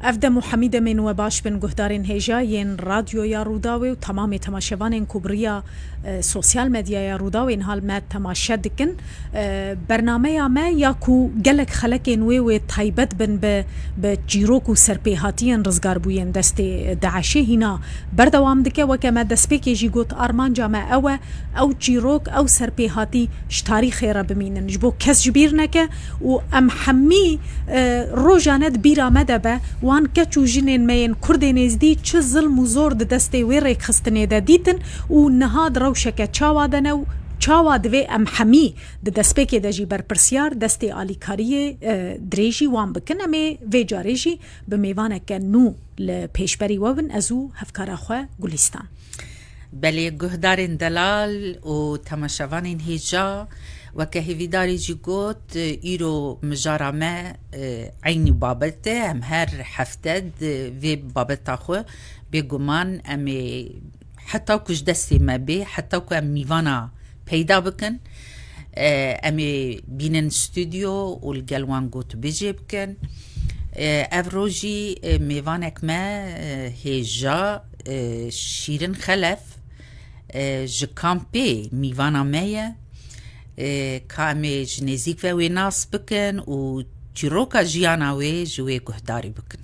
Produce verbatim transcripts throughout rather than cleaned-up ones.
Ev dem û hemî demên we baş bin guhdarên hêja yên Radyoya Rûdawê û temamê temaşevanên ku bi riya, e, sosyal medyaya Rûdawê niha li me temaşe dikin. E, bernameya me ya ku gelek xelekên wê wê taybet bin bi, bi çîrok û serpêhatiyên rizgarbûyên destê DAIŞê hîna berdewam dike. Weke me destpêkê jî got, armanca me ew e, ew çîrok, ew serpêhatî ji tarîxê re bimînin. Ji bo kes ji bîr neke û em hemî, e, rojane di bîra me de be, wan keç û jinên me yên Kurdên Êzdî çi zilm û zor di destê wê rêkxistinê de dîtin û niha di rewşeke çawa de ne û çawa divê em hemî di destpêkê de jî berpirsiyar destê alîkariyê, e, dirêjî wan bikin. Em ê vê carê jî bi mêvaneke nû li pêşberî we bin, ez û hevkara xwe Gulîstan. Belê guhdarên delal û temaşevanên hêja, weke hêvîdarê jî got, îro mijara me, e, eynî babet e, em her hefte di vê babeta xwe bêguman em ê heta ku ji destê me bê, heta ku em mîvana peyda bikin, e, em ê bînin stûdyo û li gel wan gotûbêjê bikin. E, ev rojî, e, mêvanek me, e, hêja, e, Şîrin Xelef, e, ji kampê mîvana me ye. E, ka em ê ji nêzîk ve wê nas bikin û çîroka jiyana wê ji wê guhdarî bikin.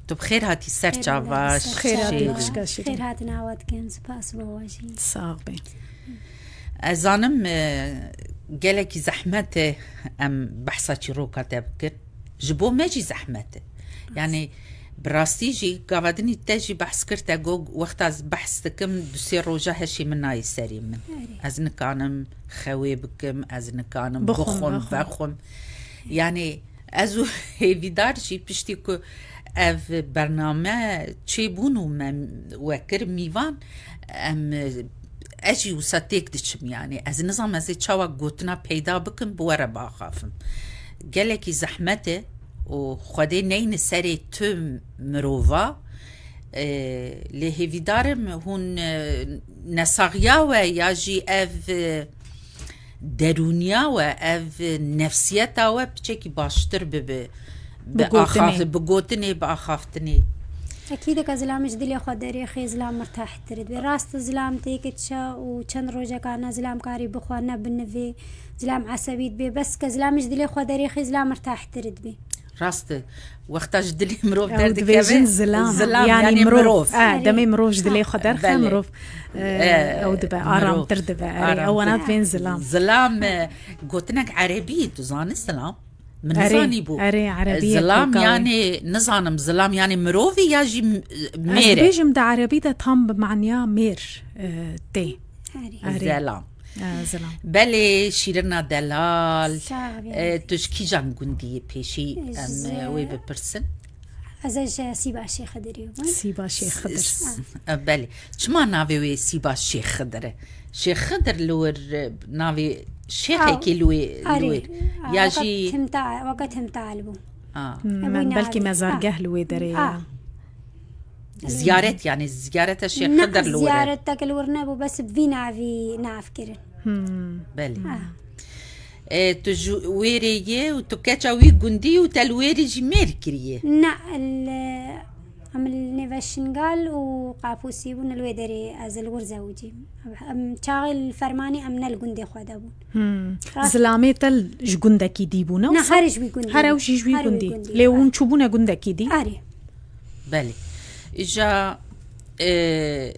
Tu bi xêr hatî ser çava. Xêr hatî, xişka Şîrin. Xêr hatina we dikim, spas bo we jî. Sax be. Ez zanim, e, gelekî zehmet e em behsa çîroka te bikin. Ji bo me jî zehmet e. Yani bi rastî jî gava dinî te jî behs kir, te got, wexta ez behs dikim, du sê roja heşê min nayê serê min. Erê. Ez nikanim xewê bikim, ez nikanim bixwim, bixwim, vexwim. Yani ez û hêvîdar jî piştî ku ev bername çêbûn û me we kir mîvan, em, ez jî wisa têk diçim, yani ez nizam ez ê çawa gotina peyda bikim bi we re biaxafim. Gelekî zehmet e û Xwedê neyne serê tu mirova, e, lê hêvîdarim hûn, e, nesaxiya we ya jî ev, e, derûniya we, ev nefsiyeta we piçekî baştir bibe, bi gotinê, axaf-, bi gotinê, bi axaftinê. Ekîd e ke zilam ji dilê xwe derêxê, zilam mirtahtir dibe. Rast e, zilam têkê diçe û çend rojeka ne zilam karî bixwe, ne binivê, zilam esebî dibe. Bes ke zilam ji dilê xwe derêxê, zilam mirtahtir dibe. Rast e. Wexta ji dilê mirov derdikeve, zilam, zilam, yani yanî mirov. Mirov. E, erê, demê mirov ji dilê xwe derxe, belê, mirov, e, e, ew dibe, mirov aramtir dibe. Erê, ew wana dibên zilam. Zilam, e, gotinek erebî, tu zanî zilam? Min nizanîbû. Erê, erebî ye. Zilam, yani nizanim, zilam yani mirovî ya jî m-, mêr e? Ez dibêjim di erebî de tam bi maniya mêr, e, tê. Erê. Erê. Zelam. E, zilam. Belê, Şîrina delal. Sax bî. E, tu ji kîjan gundî yî pêşî em, e, wê bipirsin? Ez ê ji Sîba Şêx Xidirî bûm. Sîba Şêx Xidir. S-, s-, e, belê. Çima navê wê Sîba Şêx Xidir e? Şêx Xidir li wir, e, navê şêxekî li wê, li wir. Ya jî weke timta-, weke timtal bû. A. Hmm, belkî mezargeh li wê derê ye. Ziyaret, yani ziyareta Şêx Xidir li wir e? Ziyaretek li wir nebû, bes bi vî navî nav kirin. Hmm. Belê. E, tu ji wêrê yê û tu keça wî gundî û te li wêrê jî mêr kiriye? Na, li, em li nêve Şingal û Qapûsî bûn, li wê derê ez li wir zewicîm. Em çaxê li Fermanî em ne li gundê xwe de bûn. Hmm. Rast. Zilamê te ji gundekî dî bû, ne wisa? Her ji wî gundî. Her ew jî ji wî gundî. Lê hûn çûbûne gundekî dî? Erê. Belê. Îja, e,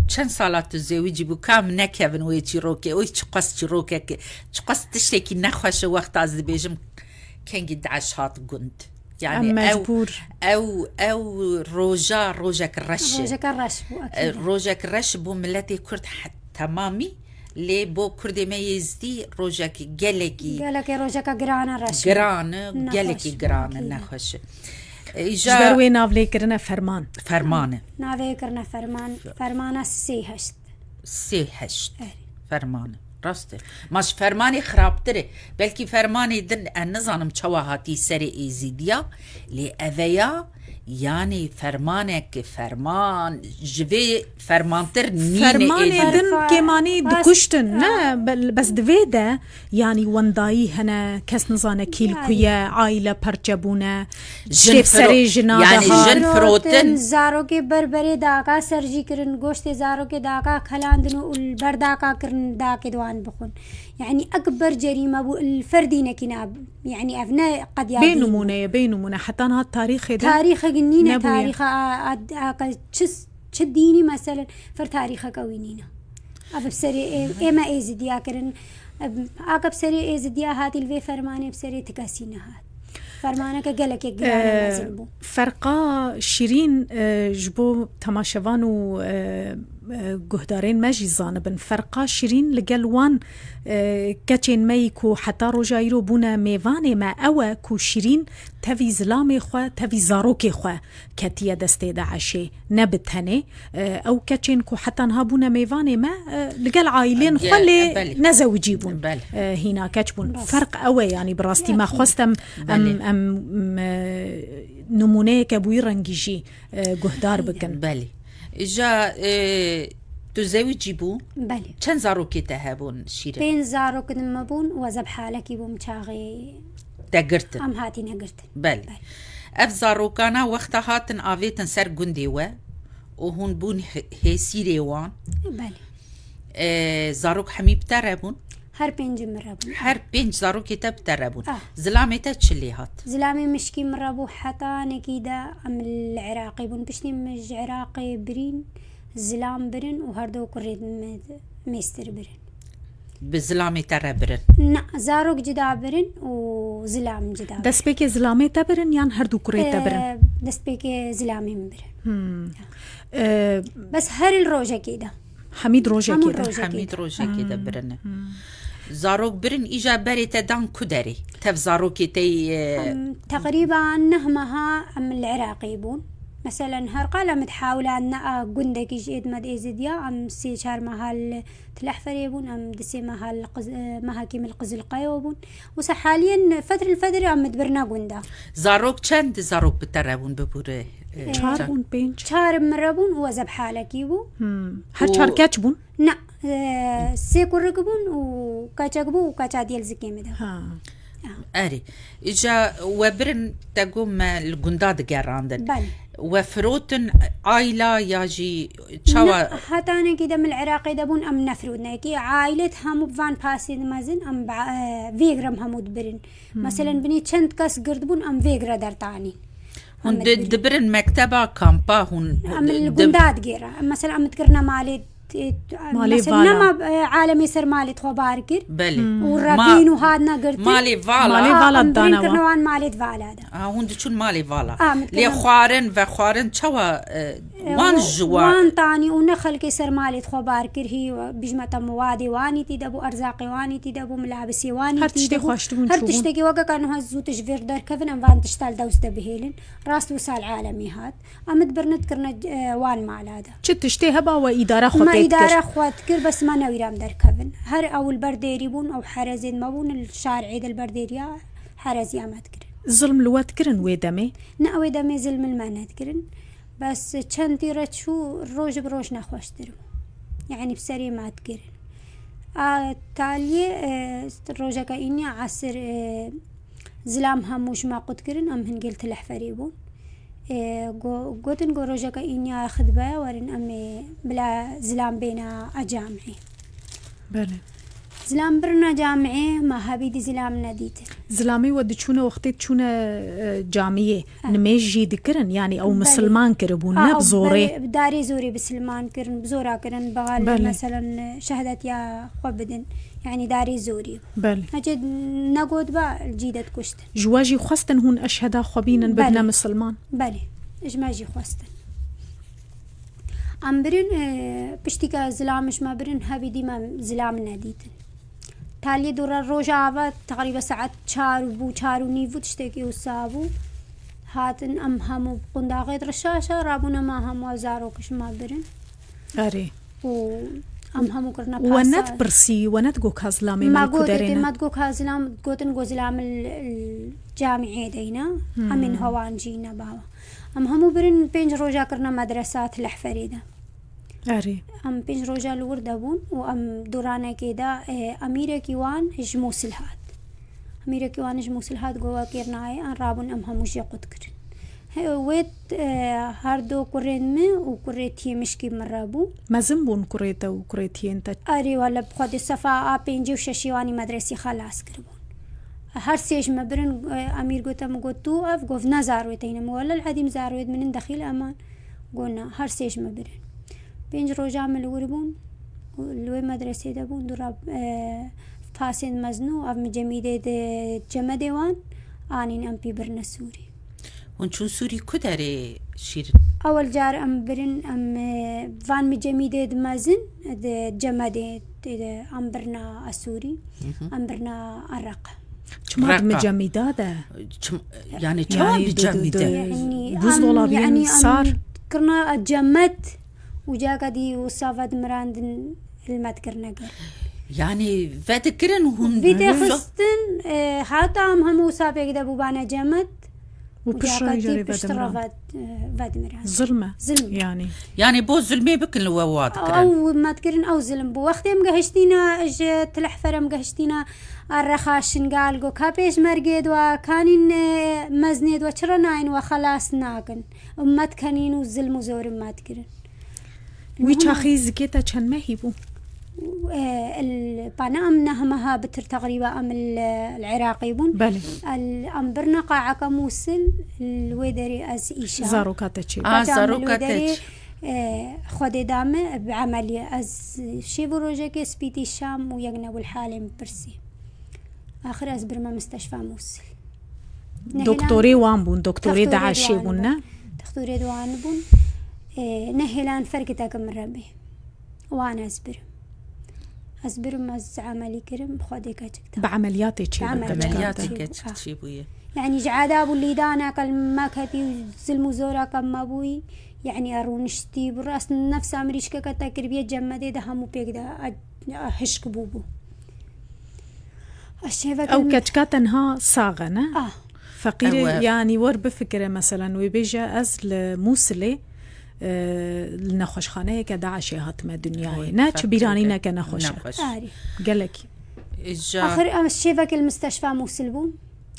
çend sala tu zewicî bû, ka em nekevin wê çîrokê, oy çiqas çîrokek, çiqas tiştekî nexweş e wexta ez dibêjim kengî DAIŞ hat gund. Yani ew, mecbûr, ew, ew roja, rojek reş e. Rojeke reş bû, e, ekîd e. Rojek reş bû miletê Kurd he-, temamî, lê bo Kurdê me Êzdî rojek gelekî, gelekî rojeke giran e, reş e. Giran e, gelekî giran e, nexweş e. Ji ber wê nav lê kirine Ferman. Ferman e. Navê kirine Ferman. Fermana sê heşt. Sê heşt. Erê. Ferman e. Rast e. Ma ji Fermanê xirabtir e. Belkî Fermanê din, ez nizanim çawa hatî serê Êzîdiya, lê eveya Yanî fermanek, ferman ji vê fermantir nîne Fermanê êdî. din kêmanî dikuştin, ne? Bel- Bes di vê de, yanî wendayî hene, kes nizane kî li ku ye, aîle perçe bûne, Jin şêf serê firo- jina yanî daha. jin firotin. Zarokê ber berê daka ser jî kirin, goştê zarokê daka kelandin û li ber daka kirin dakê di wan bixwin. Yanî ekber cerîme bû, li ferdînekî na, yanî ev ne qedya Bê dîn bû. nimûne ye, bê nimûne. Heta niha tarîxê de. Tarîxek nîne, Nebûye. tarîxa a, a, a, çi, çi dînî meselen, fir tarîxeke wî nîne. Ev bi serê ê- ême êzidiya kirin. Aka bi serê êzidiya hatî li vê fermanê bi serê ti kesî nehat. Fermaneke gelekê giran û Ee, mezin bû. Ferqa şîrîn, e, ji bo temaşevan û, e, e, guhdarên me jî zanibin. Ferqa şîrîn li gel wan, e, keçên me yî ku heta roja îro bûne mêvanê me, ew e ku şîrîn tevî zilamê xwe, tevî zarokê xwe ketiye destê DAIŞê. Ne bi tenê. E, ew keçên ku heta niha bûne mêvanê me, e, li gel aîlên xwe Ge- lê belê. nezewicî bûn. Belê. E, hîna keç bûn. Ferq ew e, yanî bi rastî me xwest em, em, Belê. em, e, nimûneyeke bi wî rengî jî, e, guhdar bikin. Belê. Îja e, tu zewicî bû? Belê. Çend zarokê te hebûn şîrîn? Pênc zarok din me bûn û ez bi halekî bûm çaxê Te girtin. em hatîne girtin. Belê. Ev zarokana wexta hatin avêtin ser gundê we û hûn bûn hê- hêsîrê wan. Belê. E, zarok hemî bi te re bûn? Her pêncî min re bûn. Her pênc zarokê te bi te re bûn. Ah. Zilamê te çi lê hat? Zilamê mişkî min re bû hetanekî de em li Iraqê bûn. Piştî min ji Iraqê birîn, zilam birin û her du kurê min mêstir birin. Bi zilamê te re birin. Na, zarok cida birin û zilam cida birin. Destpêkê zilamê te birin yan her du kurê te birin? Ee, Destpêkê zilamê min birin. Ee, Bes her il rojekê de. Hemîd rojekê Hemû de. rojekê Hemîd de. rojekê de birine. Zarok birin îja berê te dan ku derê? Tev zarokê te yê, e, Em, Teqrîban neh meha em li Iraqê bûn. Meselen her qal em dihawila ne a gundekî ji êdme di êzidiya, em sê çar meha li Tilehferê bûn, em di sê meha li Qiz- e, mehakî min li Qizilqeyo bûn. Wisa haliyen fetr li fetr em dibirine gunda. Zarok çend zarok bi te re bûn bibûre? e, Çar çar. Bûn, pênc. Çar min re bûn û ez bi halekî bû. Her çar keç bûn? Na, e, sê kurik bûn û keçek bû û keça diyel zikê min de. Ha. Erê. Îca we birin te got me li gunda digerandin. Belê. We firotin ayla ya jî çawa? Na, hetanekî de min li Iraqê de bûn em nefirûdinekî. Aîlet hemû bi van pasê dimezin em bi, e, vêg re em hemû dibirin. Meselen binî çend kes gird bûn em vêg re dertanîn. Hûn Em di- dibirin. Dibirin mekteba kampa hûn Em li di- gunda digêre. Mesela em dikirine malê Malê mesela vala. nema e, alemê ser malê xwe bar kir. Belê. Û Ma- revîn û hadna girtin. Malê vala. Malê vala Em dana birîn kirine wan. Wan malê vala de. Ha, hûn diçûn malê vala. Ah, em Lê kirine- xwarin ve xwarin çawa e, wan ji wan. Wan tanî û ne xelkê ser malê xwe bar kir hî bijme te miwadê wanî tî de bû, erzaqê wanî tî de bû, milabisê wanî Her tî tiştê de bû. xweş dibûn Her çûbûn. Tiştekî weke ka niha zû tu ji vêr derkevin em van tişta li dewst de bihêlin. Rast wisa li alemê hat. Em dibirine dikirine e, wan mala de. Çi tiştê heba we îdara xwe Me tê dikir? Îdara xwe dikir bes me newîra em derkevin. Her ew li ber dêrî bûn ew herezên me bûn li şarê de li ber dêriya hereziya me dikirin. Zilm li we dikirin wê demê? Ne ew ê demê zilm li me nedikirin. Bes çendî re çû roj bi roj nexweştir bû. Yanî bi serê me dikirin. A taliyê e, rojeke îniya esir e, zilam hemû ji me qut kirin em hingê li Tilehferê bûn. E, go- gotin go rojeke îniya xidbeya werin em ê bila zilam bêna a camî. Belê. Zilam birna camiyê, ma hebî di zilam nedîtin. Zilamê we diçûne wextê diçûne e, camiyê nimêj jî dikirin, yanî ew misilman kiribûn, Ah, ne bi zorê. Bi darê zorê bisilman kirin, bi zora kirin, bixal Belê. Meselen şehadetiya xwe bidin. Yanî darê zorî. Belê. Hece negot ba cî de dikuştin. Ji we jî xwestin hûn eşheda xwe bînin bibine Belê. Misilman? Belê. Ji me jî xwestin. Em birin e, piştî ke zilam ji me birin hebî dî me zilam nedîtin. Taliyê dora roja ava teqrîben saet çar bû, çar û nîv bû, tiştekî wisa bû. Hatin em hemû qundaxê rişaşa rabûne ma hemû zarok ji me birin. Erê. Û em hemû kirine We pasa. net pirsî, we net go ka zilamê Ma me li ku gotin, derê ne? ma go ka zilam, gotin go zilam li, li camiyê deyne. Em ê niha wan cî ne bawa. Em hemû birin pênc roja kirine medresa Tilehferê de. Erê. Em pênc roja li wir de bûn û em dûranekê de, e, emîrekî wan ji Mûsil hat. Emîrekî wan ji Mûsil hat, got, "We kêr nayê." An rabûn, em hemû jê qut kirin. He, wê, e, her du kurên min û kurê tiyê mişkî min re bû. Mezin bûn kurê te û kurê tiyên te? Erê, wele bi Xwedê sefa a pêncî û şeşî wanî medresî xelas kiribûn. Her sê ji me birin, e, Emîr gote min, got, "Tu ev?" Got, "Ne zarwê te yî ne." Min got, "Wele li edîm zarwê min in dexîl eman." Got, "Na, her sê ji me birin." Pênc roja min li wir bûn, li wê medresê de bûn, dûra, e, pasên mezin û ev micemîdê di cemedê wan anîn em pî birine Sûrî. Hûn çûn Sûrî ku derê Şîrin? Ewel car em birin, em, e, van micemîdê di mezin, di cemedê, di, em birna Asûrî, Hı hı. em birna Ereq. Çima di Reqa. micemîda de? Çim-, yani çawa Yani di, di, micemîde? di, Yani buzdolabiyên em, yani em sar. kirna cemed û caka dî wisa vedimirandin, hilmet kirine ger. Yani vedikirin hûn Vî de so- xistin, e, heta em hemû wisa pêk de bûbane cemed. Û Û piştre caka dî jarê piştre vedimirand. ved-, e, vedimirand. Zilm e. Zilm. Yani. Yani bo zulmê bikin li we wa dikirin. Ew me dikirin, ew zilm bû. Wextê em gehiştîne ji Tilehfer, em gehiştîne Errexa Şingal, got, "Ka pêşmergê dwa, kanîn, e, meznê dwa, çira nayên we xelas nakin?" Em me dikenîn û zilm û zorim me dikirin. Wî Niha çaxî zikê te çend mehî bû? E, el, pana em neh meha bitir teqrîba em li, li Iraqê bûn. Belê. El, em birne qaeka Mûsil, li wê derê ez îşa. Zaroka te çê. Aa, Heta em li zaroka wê te derê, çê. e, Xwedê da me bi emeliyê. Ez şev û rojekê spîtî şam û yek nebû li halê min pirsî. Axir ez birime misteşfa Mûsil. Nehêlan Doktorê wan bûn, doktorê Textorê DAIŞê wan bûn, bûn. ne? Textorê wan bûn. E, nehêlan ferkiteke min re bê. Wan ez birim. Ez birim, ez emelî kirim, Xwedê keçik da. Bi emeliyatê çê Bi bû, emeliyatê keçika te. Emeliyatê keçik çê bûye. Yani ji edab û lîdaneke li me ketî û zilm û zoreke me bûyî, yani e rûniştî, bi rast nefsa mirîşkeke te kiribiye cemedê de hemû pêk de, e, e, hişk bûbû. Eşevek Ew keçika te niha sax e, ne? Ah. Feqîrê, Ew e. yanî wer bifikire, meselen, wê bêje, ez li Mûsilê, e, li nexweşxaneyeke DAIŞê hatime dinyayê. Oy, Ne, çi feqîrê. bîranîneke nexweş e. Nexweş. Arî. Gelekî. Îja Axir em şêvekê li misteşfa Mûsil bûn.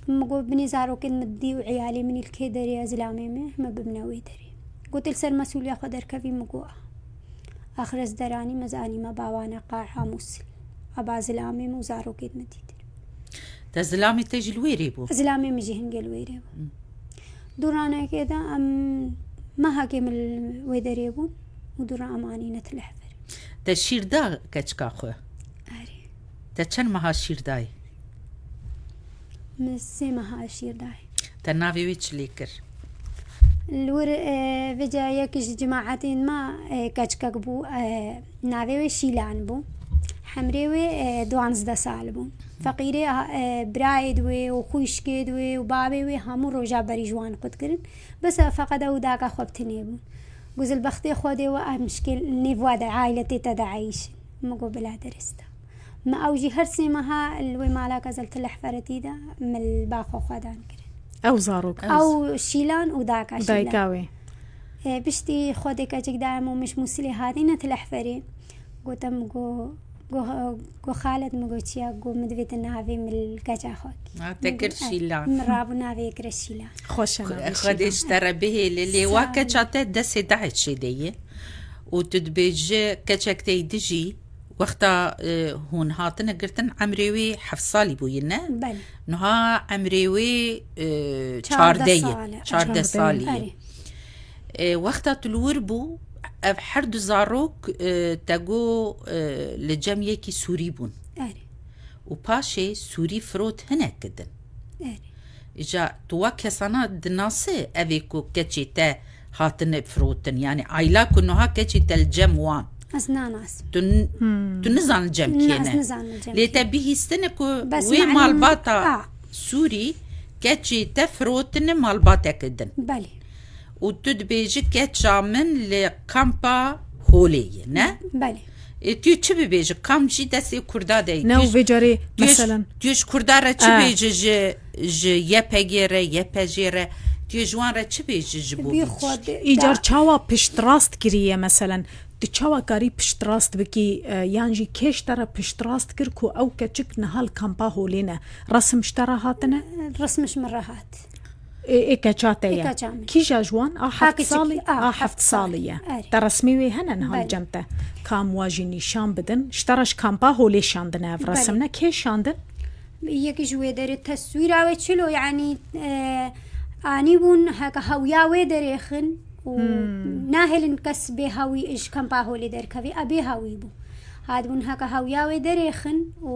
Min got, "Binê zarokên min dî û eyalê min î li kê derê ye, zilamê min, min bimine wê derê." Got, "Li ser mesûliya xwe derkevî?" Min got, "A." Axir ez deranî, me zanî me bawane qa'a Mûsil. A ba zilamê min û zarokên min dîtir. Te zilamê te jî li wêrê bû? Zilamê min jî hingê li wêrê bû. Hı. Dûranekê de em mehekê min li wê derê bûn û dûra em anîne Tilehferê. Te şîr da keçika xwe? Erê. Te çend meha şîr dayê? Min sê meha şîr dayê. Te navê wê çi lê kir? Li wir, e, vêca yek ji cemaetên me, e, keçikek bû, e, navê wê Şîlan bû. Hemrê wê, e, duwazdeh sal bû. Feqîrê, e, birayê di wê û xwişkê di wê û babê wê hemû roja berî ji wan qut kirin. Bes feqet ew daka xwe bi tinê bûn. Got, "Li bextê Xwedê we em şikê nêv we de aîletê te de eyşin." Min got, "Bila derista." Me ew jî her sê meha li wê mala ke ez li Tilehferetî de min li ba xwe xwedan kirin. Ew zarok. Ew Ew Şîlan û daka Şîlan. Dayika wê. E, piştî Xwedê keçik daye min miş Mûsilê hatîne Tilehferê. Gote min got, got, got, Xalet, min got, "Çi ya?" Got, "Min divê tu navê min li keça xwe kî." Ha, te Min kir got, Şîlan. Min rabû navê kire Şîlan. Xweş e Xwe-, navê Xwedê Şîlan. ji te re bihêle, lê Sağ wa ol. keça te destê DAIŞê de ye. Û tu dibêji keçek te yî dijî, wexta, e, hûn hatine girtin, emrê wî heft salî bûye, ne? Belê. Niha emrê wî, e, Çardeh çardeh ye. sal e. Çardeh Çardeh. salî ye. Erê. E, wexta tu li wir bû, ev her du zarok, e, te got, e, li cem yekî Sûrî bûn. Erê. Û paşê Sûrî firot hinek din. Erê. Îja tu wa kesana dinase evê ku keçê te hatine firotin? Yani ayla ku niha keçê te li cem wan. Ez nanasim. Tu n-, Hmm. tu nizan li cem Ne, kê ez ne? nizan li cem Lê kê. te bihîstine ku Bes wê me malbata Ah. Sûrî keçê te firotine malbateke din. Belê. Û tu dibêjî keça min li kampa Holê ye, ne? Belê. Ê, tu çi bibêjî? Kam jî destê Kurda de ye. Ne, Tu û vê carê, tu ji, meselen. tu ji Kurda re çi Eh. bêjî ji, ji Y P G re, Y P J re? Tu yê ji wan re çi bêjî ji bo Bi vî xwe tiştî? de- Îcar çawa piştrast kiriye meselen? Tu çawa karî piştrast bikî, e, yan jî kê ji te re piştrast kir ku ew keçik niha li kampa holê ne? Resim ji te re hatine? Resmiş min rehat. Ê, ê keça te ye. Ê keça min. Kîja ji wan a heft keçik- salî, a, a heft heft salî salî. ye. Erê. Te resmê wê hene niha li Belê. cem te. Kam wa jî nîşan bidin. Ji te re ji kampa holê şandine ev resim Belê. ne? Kê şandin? Yekî ji wê derê teswîra wê çilo, yanî, e, anî bûn heke hewya wê derêxin û nahêlin kes bê hewî ji kampa holê derkevî, e bê hewî bû. Hatibûn heke hewya wê derêxin û,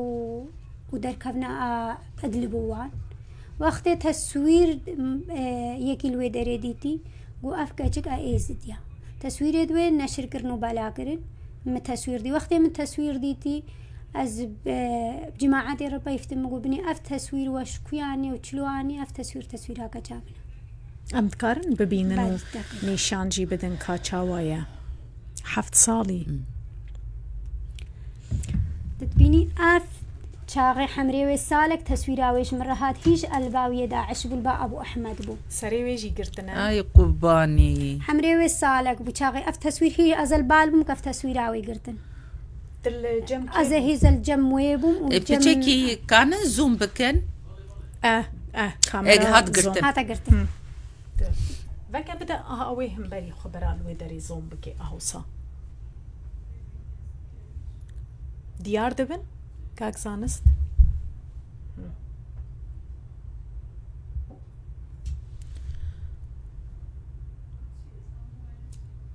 û derkevna a Idlib û wan. Wextê teswîr, e, yekî li wê derê dîtî, got ev keçik a Êzidî ya. Teswîrê di wê neşir kirin û bela kirin. Min teswîr dî. Wextê min teswîr dîtî, ez bi cemaetê re peyv tim, min got binê ev teswîr we ji kuyan e û çilo anî, ev teswîr teswîra keça min e. Em dikarin bibînin û Belê, dikarin. nîşan jî bidin ka çawa ye. Heft salî. Dibînî ev çaxê hemrê wê salek teswîra wê ji min re hat, hî ji elbawiyê DAIŞ bû, li ba Ebû Ehmed bû. Serê wê jî girtine. Ay qurbanî. Hemrê wê salek bû çaxê ev teswîr hî ez li bal bûm, ke ev teswîra wê girtin. Til cem Ez ê hî zel cem wê bûm û E, cem piçekî kanin zoom bikin. Eh, eh, kamera Eg hat zon. girtin. Hate girtin. Veke bide aha wê himberî xwe bera li wê derê zon bike, aha wisa. Diyar dibin, kak zanist.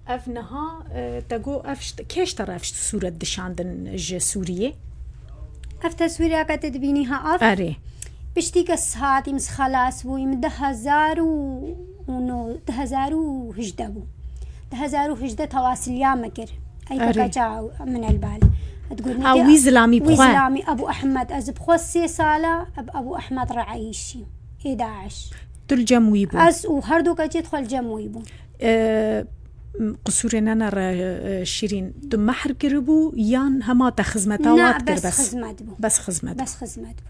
Ev niha, e, te got ev şt-, kê ji te re ev şt-, sûret dişandin ji Sûriyê? Ev teswîra ke te dibînî ha ev. Erê. Piştî ke ez hatîm, ez xelas bûyîm, du hezar û nod, du hezar û hejdeh bû. Du hezar û hejdeh tewasiliya me kir. Ey Erê. kaka ça min elbal. Digot Ha, wî zilamî bi wî xwe. Zilamî Ebû Ehmed, ez bi xwe sê sala bi Ebû Ehmed re eyîşî. Ê DAIŞ. Tu li cem wî bû. Ez û her du keçê xwe li cem wî bûn. E, m, qisûrê nene re, e, Şîrîn, tu mehr kiribû yan hema te xizmeta Na, wa dikir bes bes? Xizmet bû. Bes xizmet. Bes xizmet bû.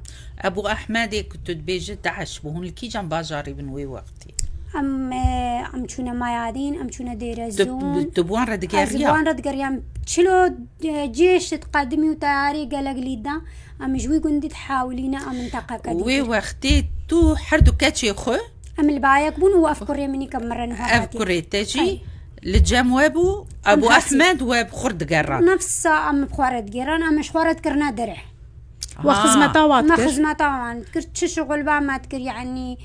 Ebû Ehmedê ku tu dibêjî DAIŞ bû, hûn li kîjan bajarî bin wê wextî? Em, e, em çûne Mayadîn, em çûne Tu, Dêrezûn. tu bi wan re Ez bi digeriya? wan re digeriyam. Çilo, e, cêş qedimî û teyarê gelek lîda. Em ji wî gundî dihawilîne a minteqeke Wê dîtir. Wextê tu her du keçê xwe, Em li bayek bûn û ev kurê minî ke min re niha ev hatiye. Kurê te jî Ay. Li cem we bû, Ebû Em her sê- Ehmed we bi xwe re digeran. Nefsa em bi xwe re digeran, em ji xwe re dikirine derê. Wa xizmeta wa Me dikir? Xizmeta wan dikir, çi şixul ba me dikir, yanî,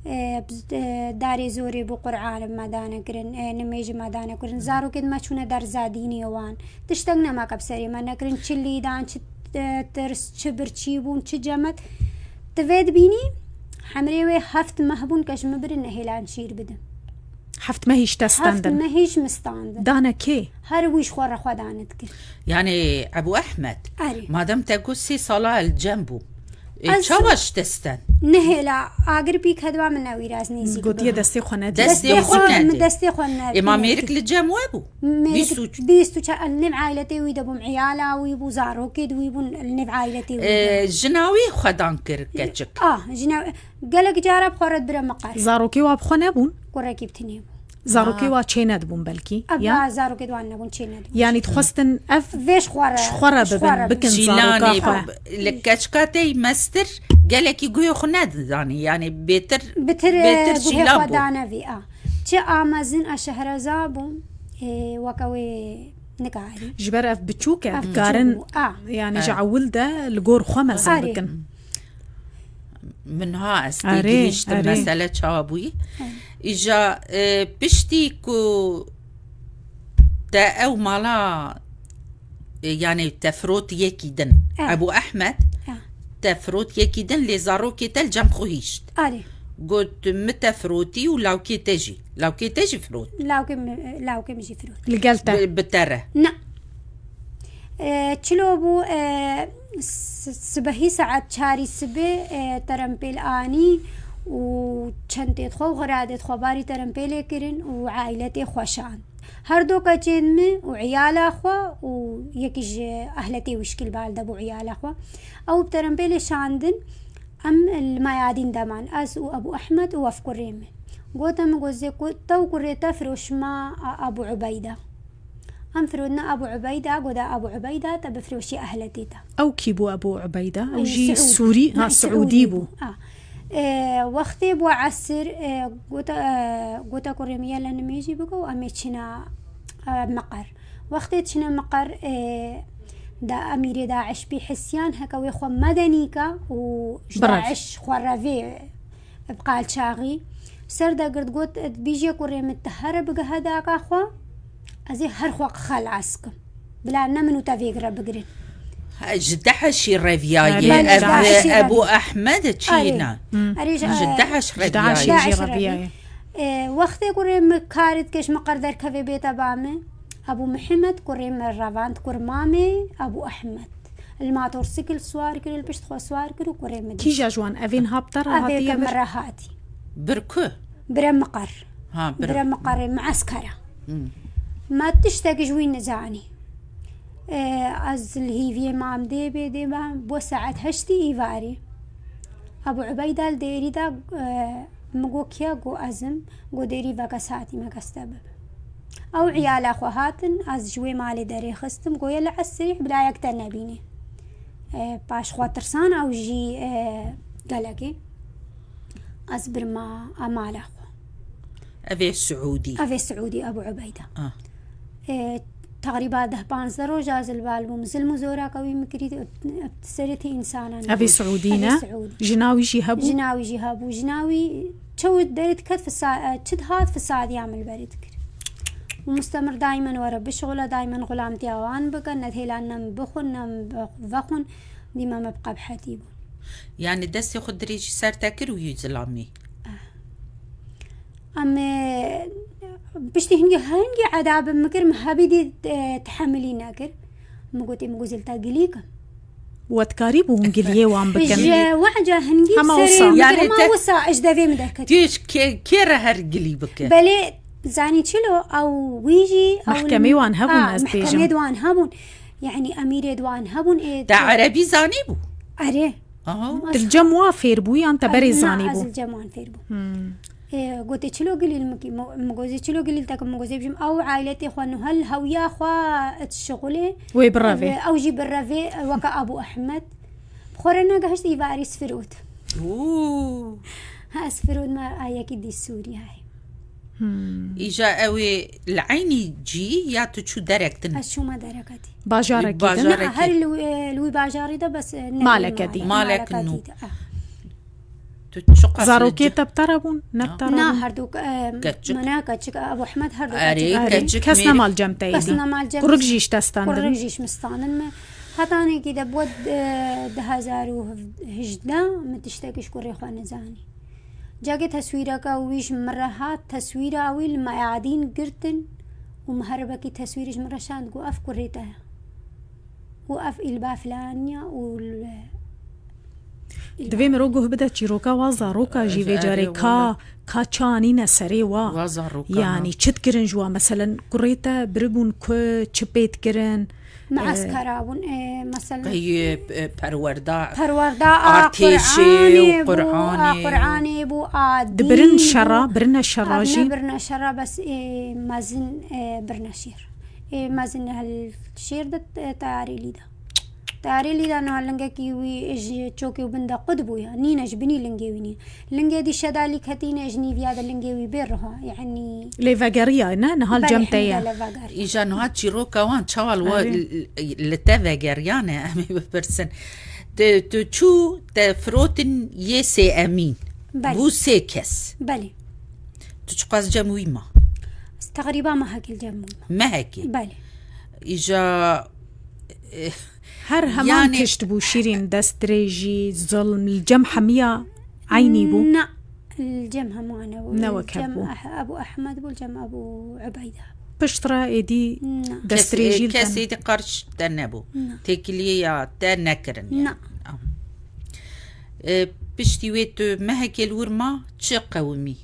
e, biz, e, darê zorê bû, Qur'an bi me dane kirin, e, nimêj bi me dane kirin. Zarokên me çûne derza dînê wan. Tiştek nema ke bi serê me nekirin, çi lîdan, çi, e, tirs, çi birçî bûn, çi cemet. Tu vê dibînî, hemrê wê heft meh bûn ke ji min birin nehêlan şîr bidin. Heft meh hîş te Heft standin. meh hîş min standin. Dane kê? Her wî ji xwe re xwe dane dikir. Yani Ebû Ehmed, Erê. Madem te got sê sala el cem bû, e, Ez- çawa ji te sten? Nehêla agir pîk hedwa min newîraz nêzîk. Gotiye Bû. destê xwe nedî. Destê Destê xwe xwe, nedî. min destê xwe ne. Ê, ma mêrik li cem we bû? Mêrik Bîst û- bîst û çar, li nêv aîletê wî de bûm, iyala wî bû, zarokê di wî bûn, li nêv aîletê wî de. E, jina wî xwedan kir keçik. Ah, jina, gelek cara bi xwe re dibire miqer. Zarokê wa bi xwe nebûn? Kurekî bi tinê bû. Zarokê Ha. wa çê nedibûn belkî. Ev Ya? a zarokê di wan nebûn, çê nedibûn. Yanî dixwestin ev Vê ji xwe re, ji xwe re ji bibin, bikin Şîlanê zaroka xwe. li keçika te mestir gelekî guhê xwe nedizanî. Yani bêtir, Bitir, bêtir e, guhê şîlan xwe bû. dane vî a. Çi amezin a şehreza bû, e, weke wê nikarî. Ji ber ev biçûk e, Ev dikarin biçûk bû, a. Yani ji Evet. ewil de li gor xwe mezin Arê. bikin. Min ha ez Erê, têgihîştim erê. mesele çawa bûyî. Îja, e, piştî ku te ew mala, e, yani te firot yekî din. Evet. Ebû Ehmed, Evet. te firot yekî din lê zarokê te li cem xwe hîşt. Arê. Got, mi te firotî û lawkê te jî. Lawkê te jî firot. Lawkê min, lawkê min jî firot. Li gel te. Bi, bi te re. Na. E, çilo bû, e, s-, sibehî saet çarî sibê, e, terempêl anî û çentê xwe û xeradê xwe barî terempêlê kirin û ailetê xwe şand. Her du keçên min û iyala xwe û yekî ji ehletê wî şkil bal de bû iyala xwe. Ew bi terempêlê şandin, em li Mayadîn de man, ez û Ebû Ehmed û ev kurê min. Gote min, got, zê ku te û kurê te firoşma a Abu Ubeyda. Em firotin Abu Ubeyda, gote Abu Ubeyda te bifiroşî ehletê te. Ew kî bû Ebu Ubeyda? Ew Ey, jî Siûd. Sûrî, ha, Na, Siûdî Siûdî bû. bû. Ha. E, wextê bû esir, e, gote, e, gote kurê min, yele nimêjî bike û em ê çîna, e, miqer. Wextê çîne miqer, e, da emîrê DAIŞ bî hisiyan, heke wê xwe medenî ke û ji Birev. DAIŞ xwe revê bi qalçaxî. Ser de girt got, "Bîjê kurê min, tu here bigihe daka xwe, ez ê her xwe xelas kim. Bila ne min û te vê re bigirin." Ha, ji DAIŞî reviyaye. Belê, Ev DAIŞî Ebu reviyaye. Ehmed çî Erê. ne? Hmm. Erê, ji, Ji e, DAIŞ Ji DAIŞ reviyaye. jî DAIŞ reviyaye. reviyaye. E, wextê kurê min karê dike ji miqer derkeve bête ba min, Abu Muhammed kurê min revand kur mamê Abu Ehmed. Li motorsikl siwar kir, li pişt xwe siwar kir û kurê min dît. Kîja ji wan evên ha bi te re Evê hatiye ke vir? min re hatî. Bir ku? Bire miqer. Ha, bir. Bire miqerê mueskera. Hmm. Me tiştek ji wî nizanî. E, ez li hîviyê mam dê bê dê me bo saet heştî îvarî. Ebu Ubeyda li dêrî de, e, min got, "Kiya?" Got, "Ez im." Got, "Dêrî veke saetî me kes te bibe." Ew iyala xwe hatin, ez ji wê malê derê xistim, goye li esrî bila yek te nebînê. E, paş xwe tirsan ew jî, e, gelekê. Ez birma a mala xwe. Ev ê Siûdî. Ev ê Siûdî, Ebu Ubeyda. Ah. E, teqrîba deh panzdeh roja ez li bal bûm. Zilm û zoraka wî min kirî, serê tê însanan. Ev ê Siûdî Ev ê ne? Siûdî. Jina wî jî hebû? Jina wî jî hebû. Jina wî çew derê diket fisa-, e, çi dihat fisadiya min li berê dikir. Û mustemir daymen were bişixule, daymen xulamtiya wan bike, ne hêlan ne min bixwin, ne min be-, vexwin, dîme me bi qebhetî bûn. Yani destê xwe dirêjî ser te kir û yû zilamî? Em, e, piştî hingî, hingî edabim min kir, min hebî dî, e, tehemilî nekir. Min gotê, min gozil te gilî kim. We dikarîbû hûn giliyê wan bikin? Ji we'ca hingî Hema serê wisa. min kir, Yani hema te wisa ji devê min derket. Tu ji kê, kê re her gilî bike? Belê, zanî çilo, ew wî jî, ew Mehkemê wan hebûn, Ah, ez dibêjim. mehkemê di wan hebûn. Yani emîrê di wan hebûn, ê Te erebî zanîbû? Erê. Aha. Dil cem wa fêr bû yan te berê Na, zanî ez bû? li cem wan fêr bûm. Hmm. Ê, gotê çilo gilîl min kî, mo-, min gozê çilo gilîl te ki, min gozê bijim, ew ailetê xwe nuhel hewiya xwe et şixulê. Wê birevê. Ew jî birevê, weke Abu Ehmed. Xwe re negehişt, îvarî sfirot. Oo. Ha, sfirot me ayekî dî Sûriyayê. Hmm. Îja ew ê li eynî cî ya tu çû derek din? Ez çûme dereketî. Bajarekî din? Bajarekî. Na, her li wî, li wî bajarî de bes, e, ne Maleke malê, dî. Malek maleke nû. dî de, ah. Tu çiqas li Zarokê ce- te bi te re bûn? Ne bi te re Na, bûn? herdûk, e, Keçik. Mena keçik, Ebu Ehmed herdûk Erê, keçik. Erê, keçik kes mêrik. nemal cem te Kes yê dî. nemal cem Kurik jî ji te standin. Kurik jî ji min standin me. Hetanekî de bo, e, du hezar û hejdeh min tiştekî ji kurê xwe nizanî. Cagê teswîreke wî ji min re hat, teswîra wî li meyadîn girtin û min herebekî teswîrê ji min re şand, got, "Ev kurê te ye. Û ev îlba filaniya û l-, îlba." Divê miro guh bide çîroka wa zaroka jî vê Erê, carê ka, wala. ka çi anîne serê wa. Wa zaroka, Yanî ha. çi dikirin ji wa? Meselen kurê te biribûn ku, çi pê dikirin? Mueskera bûn, e, mesela Qey, e, perwerda, Perwerda a artêşê û Qur'anê bû, a Qur'anê. Qur'anê bû, a Dibirin dînî şera, bû. birine şera A, jî? Ne birine şera, bes, e, mezin, e, birine şêr. E, mezin hel şêr de, e, teyarê lî de. Teyarê lî de niha lingekî wî ji çokê û bin de qut bû ya. Nîne, ji binî lingê wî nîne. Lingê dî şedalî ketîne, ji nîviya de lingê wî bê riha. Yanî Lê vegeriya, ne? Niha li Belê, cem te hinde ye. lê veger. Îja niha çîroka wan çawa li we, Erê. li, li te vegeriyane, em ê bipirsin. Tu, tu çû te firotin yê sê emîn. Belê. Bû sê kes. Belê. Tu çiqas cem wî ma? Ez teqrîba mehekê li cem wî ma. Mehekê? Belê. Îja, eh, Her heman Yani tişt bû Şîrîn, destdirêjî, zilm, li cem hemiya eynî bû? Na, li cem hemû nebû. Ne Li wek hev cem bû. Ah-, Ebu Ehmed bû, li cem Ebu Ubeyda. Pişt re êdî Na. destdirêjî Kes-, li te kesê ne- di qarş te nebû. Na. Têkiliyê ya te nekirin yani. Na. Ah. E, piştî wê tu mehekê li wir ma çi qewimî?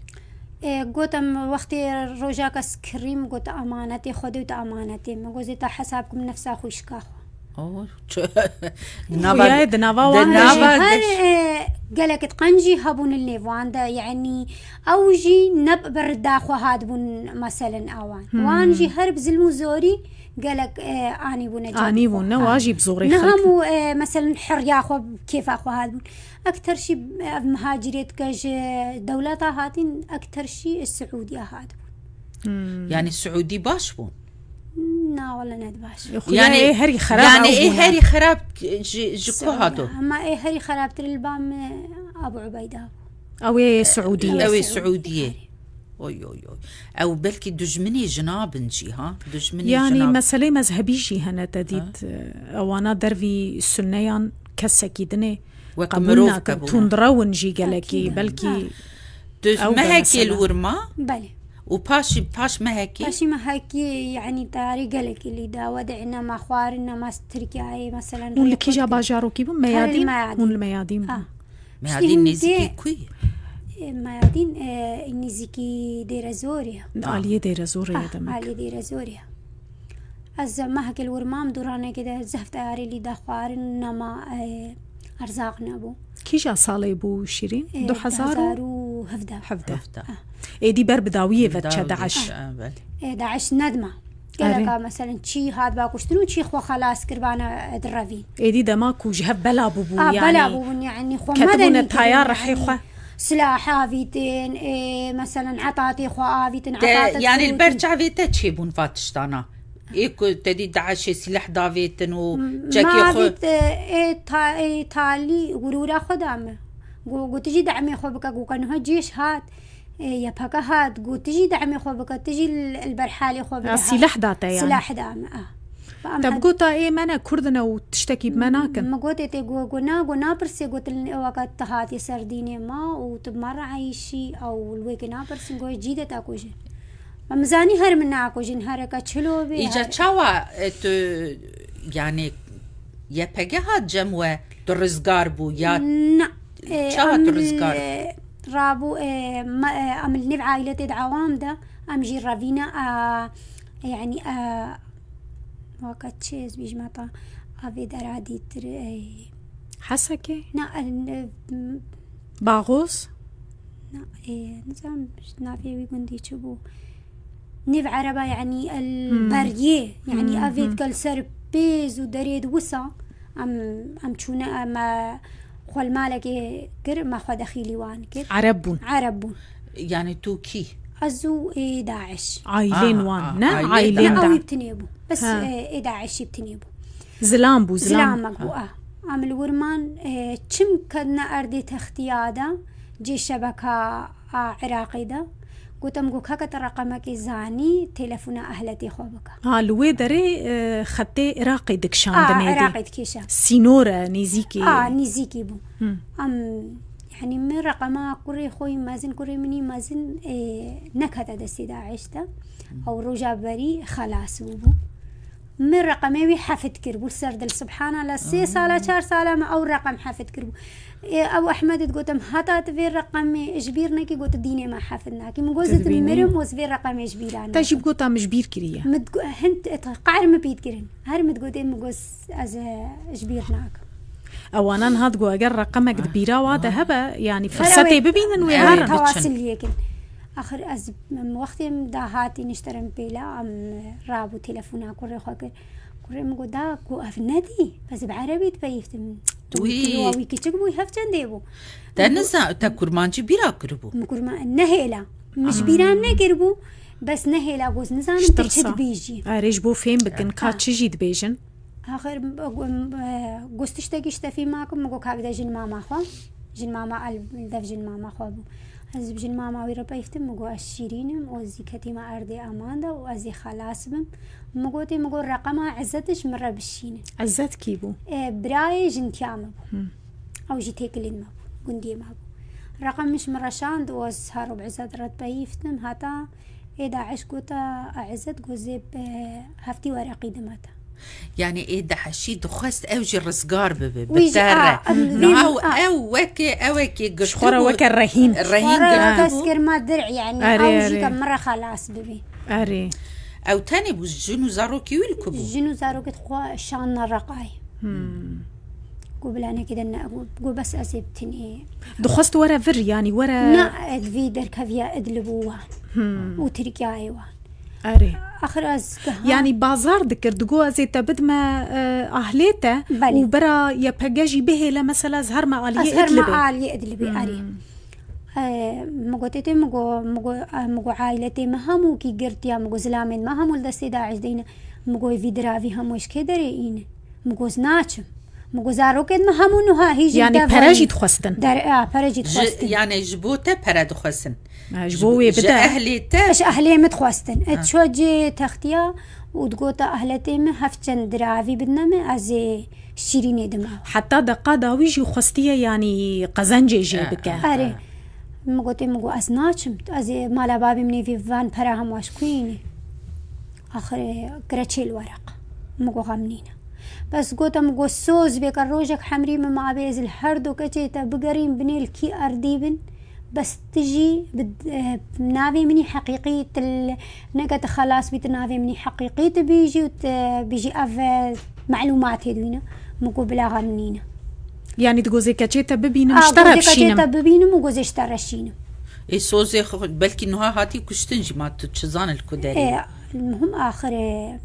E, gotim, wextê rojak ez kirîm, got, "Emanetê Xwedê û te emanetê min." Gozê te hesab kim nefsa xwe şika xwe. Oh, çi-, di nava, Xuya ye di nava di wan de nava jî. Her, de e, gelek diqan jî hebûn li nêv wan de, yanî ew jî ne bi rida xwe hatibûn, meselen awan. Hmm. Wan jî her bi zilm û zorî gelek, e, anîbûne cem Anîbûn, xwe. Ne wa jî bi zorê Ne xelk. Hemû, e, meselen hiriya xwe, kêfa xwe hatibûn. Ekter jî ev muhacirêt ke ji dewleta hatîn, ekter jî Siûdiya hatibûn. Hmm. Yanî Siûdî baş bûn? Na, wele ne baş. Xuya Yanî, ê herî xerab yanî ew ê bûne. Herî xerab ji, ji ku Siûdiya. Hato? Ama ê herî xerabtir li ba me Abu Ubeyda bû. Ew ê Siûdiyê. Ew ê Siûdiyê. Siûdiyê. Oy, oy, oy. Ew belkî dijminê jina bin jî, ha? Dijminê Yanî jina bin. Meseleyê mezhebî jî hene te dît. Ha. Ewana dervî sunneyan kesekî dinê Wek qebûl mirov nakin. Qebûl. Tundrew in jî gelekî, Ekîd. Belkî Ha. Tu ew be mehekê li mesela. Wir ma? Belê. Û paşî, paş mehekê? Paşî mehekî, yanî tarî gelekî lî da. We de nema xwarin, nema Tirkiyeyê, meselen, Hûn li rêya kîja Kurd. Bajarokî bûn? Her li Meyadîn? Meyadîn. Hûn li Meyadîn Ha. bûn? Meyadîn Piştî hûn nêzîkî dê, kuyê? E, Meyadîn, e, nêzîkî Dêrezorê ye. Aliyê Dêrezorê ye Ha, demek. Aliyê Dêrezorê ye. Ez mehekê li wir mam, dûranekê de zehf teyarê lî da xwarin, nema, e, erzaq nebû. Kîja salê bû Şîrîn? E, Du hezar û hevdeh. Hevdeh. Hevdeh. Ha. Êdî ber bi dawiyê ve diçe Dawiyê, Daiş. Ha, belê. E, Daiş nedima. Erê. Geleka, meselen, çî hat ba kuştin û çî xwe xelas kir bana, e, direvîn. Êdî dema ku ji hev bela bûbû, A, yanî bela bûbûn, yanî xwe ketibûne medenî taya kirin, rihê yanî xwe. Silah avîtin, e, meselen, etatê xwe avîtin, Te, etatê yanî li ber çavê te çêbûn va tiştana? Ê ku te dî Daişê sîleh davêtin û çekê xwe. Ma vît, e, ê ta-, ê talî gurûra xwe da me. Go-, got, "Tu jî demê xwe bike." Goka, "Niha cêş hat, e, Y P G hat." Got, "Tu jî demê xwe bike, tu jî li, li ber halê xwe bide." Ha, sîleh da te yanî. Sîleh da me, a. Te bigota, "Ê me ne Kurd ne û tiştekî bi me nakin." Min gotê tê go, go na, go napirsê, got, "Li weke tu hatî ser dînê ma û tu bi me re eyşî, ew li wê kê napirsin, go cî de te kujin." Em zanî her min nakujin, hereke çilo bê, Îca her çawa, e, tu, yanî, Y P G hat cem we, tu rizgar bû, ya Na, e, çawa tu em, rizgar? E, rabû, e, me, e, em li nêv aîletê di awam de, em jî revîne, e, yanî, e, weke çi ez bîjme ta, avê dera dîtir, e, Hesekê? Na, e, n-, m-, Baxoz? Na, ê, nizanim navê wî gundî çi bû. Nêv ereba, yanî el Hmm. beriyê, yanî Hmm, ev êdike li ser pêz û derê di wisa, em, em çûne, em, e, xwe li malekê kir, me xwe dexîlî wan kir. Ereb bûn. Ereb bûn. Yanî tu kî? Ez û ê Daiş. Aîlên Ah, wan, ah, ne? Aîlên Aîlên Daiş. Ew Daiş. Ê bi tinê bû. Bes, Ha. e, ê Daişî bi tinê bû. Zilam bû, zilam. Zilamek bû, Ha. a. Em li wir man, e, çim ketine erdê textiya de, cê şebeka a Iraqê de. Gotim, got, "Keke te reqemekê zanî, telefona ehletê xwe bike." Ha, li wê derê, e, xetê Iraqê dikişandin A, êdî. Iraqê dikêşe. Sînor e, nêzîkî. A, nêzîkî bû. Hı. Em, yanî min reqema kurê xwe yî mezin, kurê min yî mezin, e, nekete destê Daîş de. Ew roja berî xelas bûbû. Min reqemê wî hefit kiribû li ser dil. Subhanallah, sê sala, çar sala me ew reqem hefit kiribû. Ê, ew Ehmedê digotim, "Heta tu vê reqemê ji bîr nekî, got, dînê me hefit nakî." Min got, "Zê tu mirim û ez vê reqemê ji bîra nakim." Te jî bigota min ji bîr kiriye. Min digo-, hin t-, t-, qehr min pît kirin. Her min digot, ê, min got, "Ez, e, ji bîr nakim." Ewana niha digo, eger reqemek di bîra wa de hebe, yanî Her firsetê ew ê bibînin wê her herin. Tewasil lê kin. Axir ez, em, wextê em dahatî nişterim pêla, em, rabû telefona kurê xwe kir. Kurê min got, "Da, ku ev nedî, ez bi erebî dipeyivtim." Wî. Wî kiçik bû, hev çendê bû. Te niza-, te kurmancî bîra kiribû? Min kurma-, nehêla. Min ji bîra nekiribû, bes nehêla, goz nizanim tu çi dibêjî. Erê, ji bo fêm bikin, ka çi jî dibêjin? Axir, e, goz tiştekî ji te fî makim, min got, "Ka bide jin mama xwe." Jin mama el, dev jin mama xwe bû. Ez bi jin mama wî re peyv tim, min got, "Ez şîrîn im û ez ê ketîme erdê aman de û ez ê xelas bim." Min gotê, min got, "Reqema Ezzetê ji min re bişînin." Ezzet kî bû? E, birayê jintiya me bû. Hmm. Ew jî têkilîn me bû, gundiyê me bû. Reqem min ji min re şand û ez her bi Ezzet re dipeyivtim, heta ê Daîş gota, a Ezzet got, "Zê bi heftî wereqî dime te." Yanî ê Daişî dixwest ew jî rizgar bibe, Wî jî, bi te re. A, em, vê Niha min, a. Ew wekê, ew wekê Ji xwe re girtibû, weke rehîn. Rehîn Xwe re girtibû. Dest kir me dir'î, yanî Erê, ew jî erê. Ke min re xelas bibî. Erê. Ew tenê bû, jin û zarokê wî li ku bû? Jin û zarokê xwe şanna Reqayê. Ku bilanekî de ne, ku bes ez ê bi tinê. Dixwest were vir, yanî were. Na, ev vî derkeviya Idlib û wan. Û Tirkiyeyê wan. Erê. Axir ez geha. Yanî bazar dikir, digo ez ê te bidime e, ahlê te Belê. Û bera Y P G jî bihêle, mesela ez herme aliyê Ez herme Idlibê. Aliyê Idlibê, erê. E, mi got tê, mi got, mi got, e, mi got ailetê me hemûkî girtiya, mi got zilamên me hemû li destê DAIŞ de ne. Mi got vî diravî hemû ji kê derê îne? Mi got naçim. Mi got zarokên me hemû nuha hî jî Yanî dev pere in. Jî dixwestin. Der, a, pere jî Ji, dixwestin. Yani ji bo te pere dixwestin. Ha, ji bo wê Ji bide. Ehlê te. Ji ehlê min dixwestin. E, ço cê textiya û digota ehletê min heft çend diravî bidine min, ez ê şîrînê dima. Heta deqa dawî jî xwestiye, yanî qezencê jê bike. Erê. Min gotê, min got ez naçim. Ez ê mala babê min ê vî van pera hemû ez kuyînî. Axirê kire çêl wereq. Min got xem nîne. Bes gota, min got soz bê ke rojek hemrî min mabe, ez li her do keçê te bigerîm, binê li kî erdî bin. Bes tu jî bi, eh, navê min î heqîqî, tu l-, neke tu xelas bî, tu navê min î heqîqî tu bîjî û tu bîjî ev, eh, melûmatê dûyne. Min got bila xem nîne. Yanî di gozê keçê te bibînim, ji te re bişînim. Gozê keçê te bibînim û gozê ji te re şînim. Ê sozê xwe, belkî nuha hatî kuştin jî, ma tu çi zane li ku derê? Ê, muhim axirê,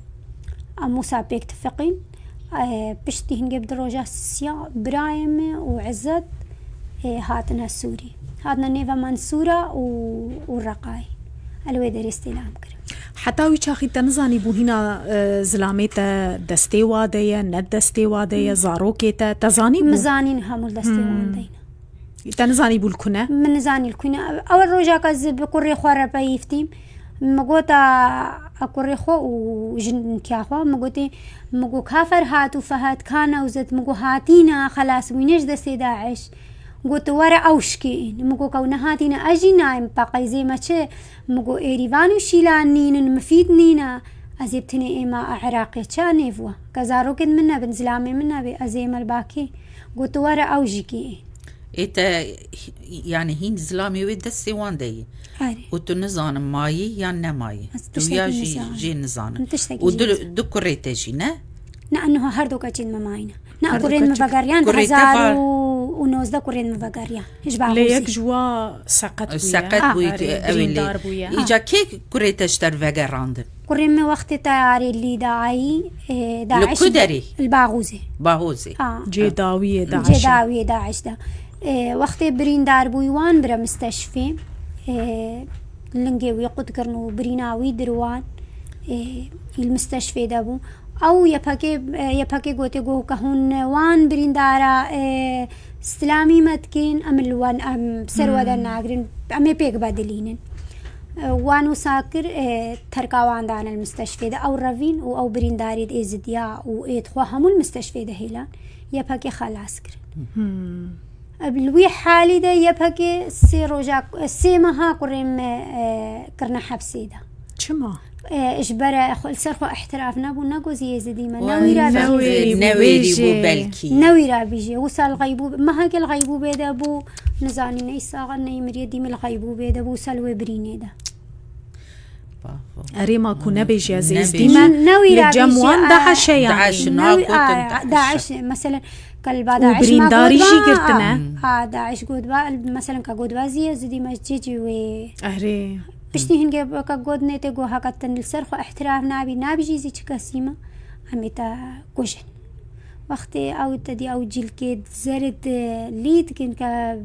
em wisa pêk tifiqîn. Ê, piştî hingê bi du roja siya birayê min û Îzzet, ê, hatine Sûrî. Hatine nêva Mensûra û, û Reqayê. Ez li wê derê stêlam kirim. Heta wî çaxî te nizanîbû hîna, e, zilamê te destê wa de ye, ne destê wa de ye, zarokê te, te zanîbû? Min zanîn hemû li destê wan de ne. Te nizanîbû li ku ne? Min nizanî li ku ne. Ew rojek ez bi kurê xwe re peyivtîm. Min gota kurê xwe û jintiya xwe. Min gotê, min got ka Ferhat û Fehad, ka Newzet, min got hatîne xelasbûyînê ji destê DAIŞ. Got were ew şikê în. Min got ew nehatîne, ez jî nayêm, peqeyzê me çi? Min got êrîvan û şîlan nînin, mifîd nîne. Ez ê bi tinê êma Iraqê, çi nêv we? Ke zarokên min nebin, zilamê min nebe, ez ê ême li bakê. Got were ew jikê în. Ê te, yani hîn zilamê wê destê wan de yî. Erê. Û tu nizanim mayî yan nemayî. Ez tiştekî nizanim. Tu ya jî jê nizanim. Min tiştekî jê nizanim. Û du, du kurê te jî ne? Ne, niha her du keçên me mayîne. Ne, kurên min vegeriyan, kurê te hezar û nozdeh kurên min vegeriyan. Ji Baxûzê. Lê yek ji wa seqet bûye. Seqet bûye, ew ê lê. Birîndar bûye. Îca kê kurê te ji te re vegerandin? Kurê min wextê teyarê lî dayî, e, Li ku derê? Li Baxûzê. Baxûzê. Cê dawiyê DAIŞ. Cê dawiyê DAIŞ de. E, wextê birîndar bûyî wan bire misteşfê. E, lingê wî qut kirin û birîna wî dir wan. E, î li misteşfê de bû. Ew Y P G, e, Y P G gotê, got ke hûn wan birîndara, e, Stilamî me dikên, em li wan, em ser we de nagirin, em ê pêk bedilînin. E, wan wisa kir, e, terka wan dane li misteşfê de, ew revîn û ew birîndarî di Êzidiya û êd xwe hemû li misteşfê de hêlan, Y P G xelas kirin. E, li wî halî de Y P G sê roja, sê meha kurê me, e, kirine hepsê de. Çima? E, ji ber e, xwe, li ser xwe îhtiraf nebû, ne gozî Êzidî me, ne wî re bijî. Newêrî bû belkî. Ne wî re bijî. Wisa li xeybû, meheke li xeybûbê de bû, nizanî ney sax e, ney miriye, dîmî li xeybûbê de bû, wisa li wê birînê de. Erê ma ku nebêjî ez Êzidî me, ne wî re bijî. Li cem wan DAIŞ e yanî. DAIŞ, meselen, ke li ba DAIŞ ma gotba, a, DAIŞ gotba, meselen, ke gotba zî Êzidî me, cê cî wê. Erê. Piştî hingê ke gotinê tê got heke te li ser xwe îhtiraf nabî, nabijî zî çi kesî me, em ê te kujin. Wextê ew te dî ew cîlkê zerid lî dikin ke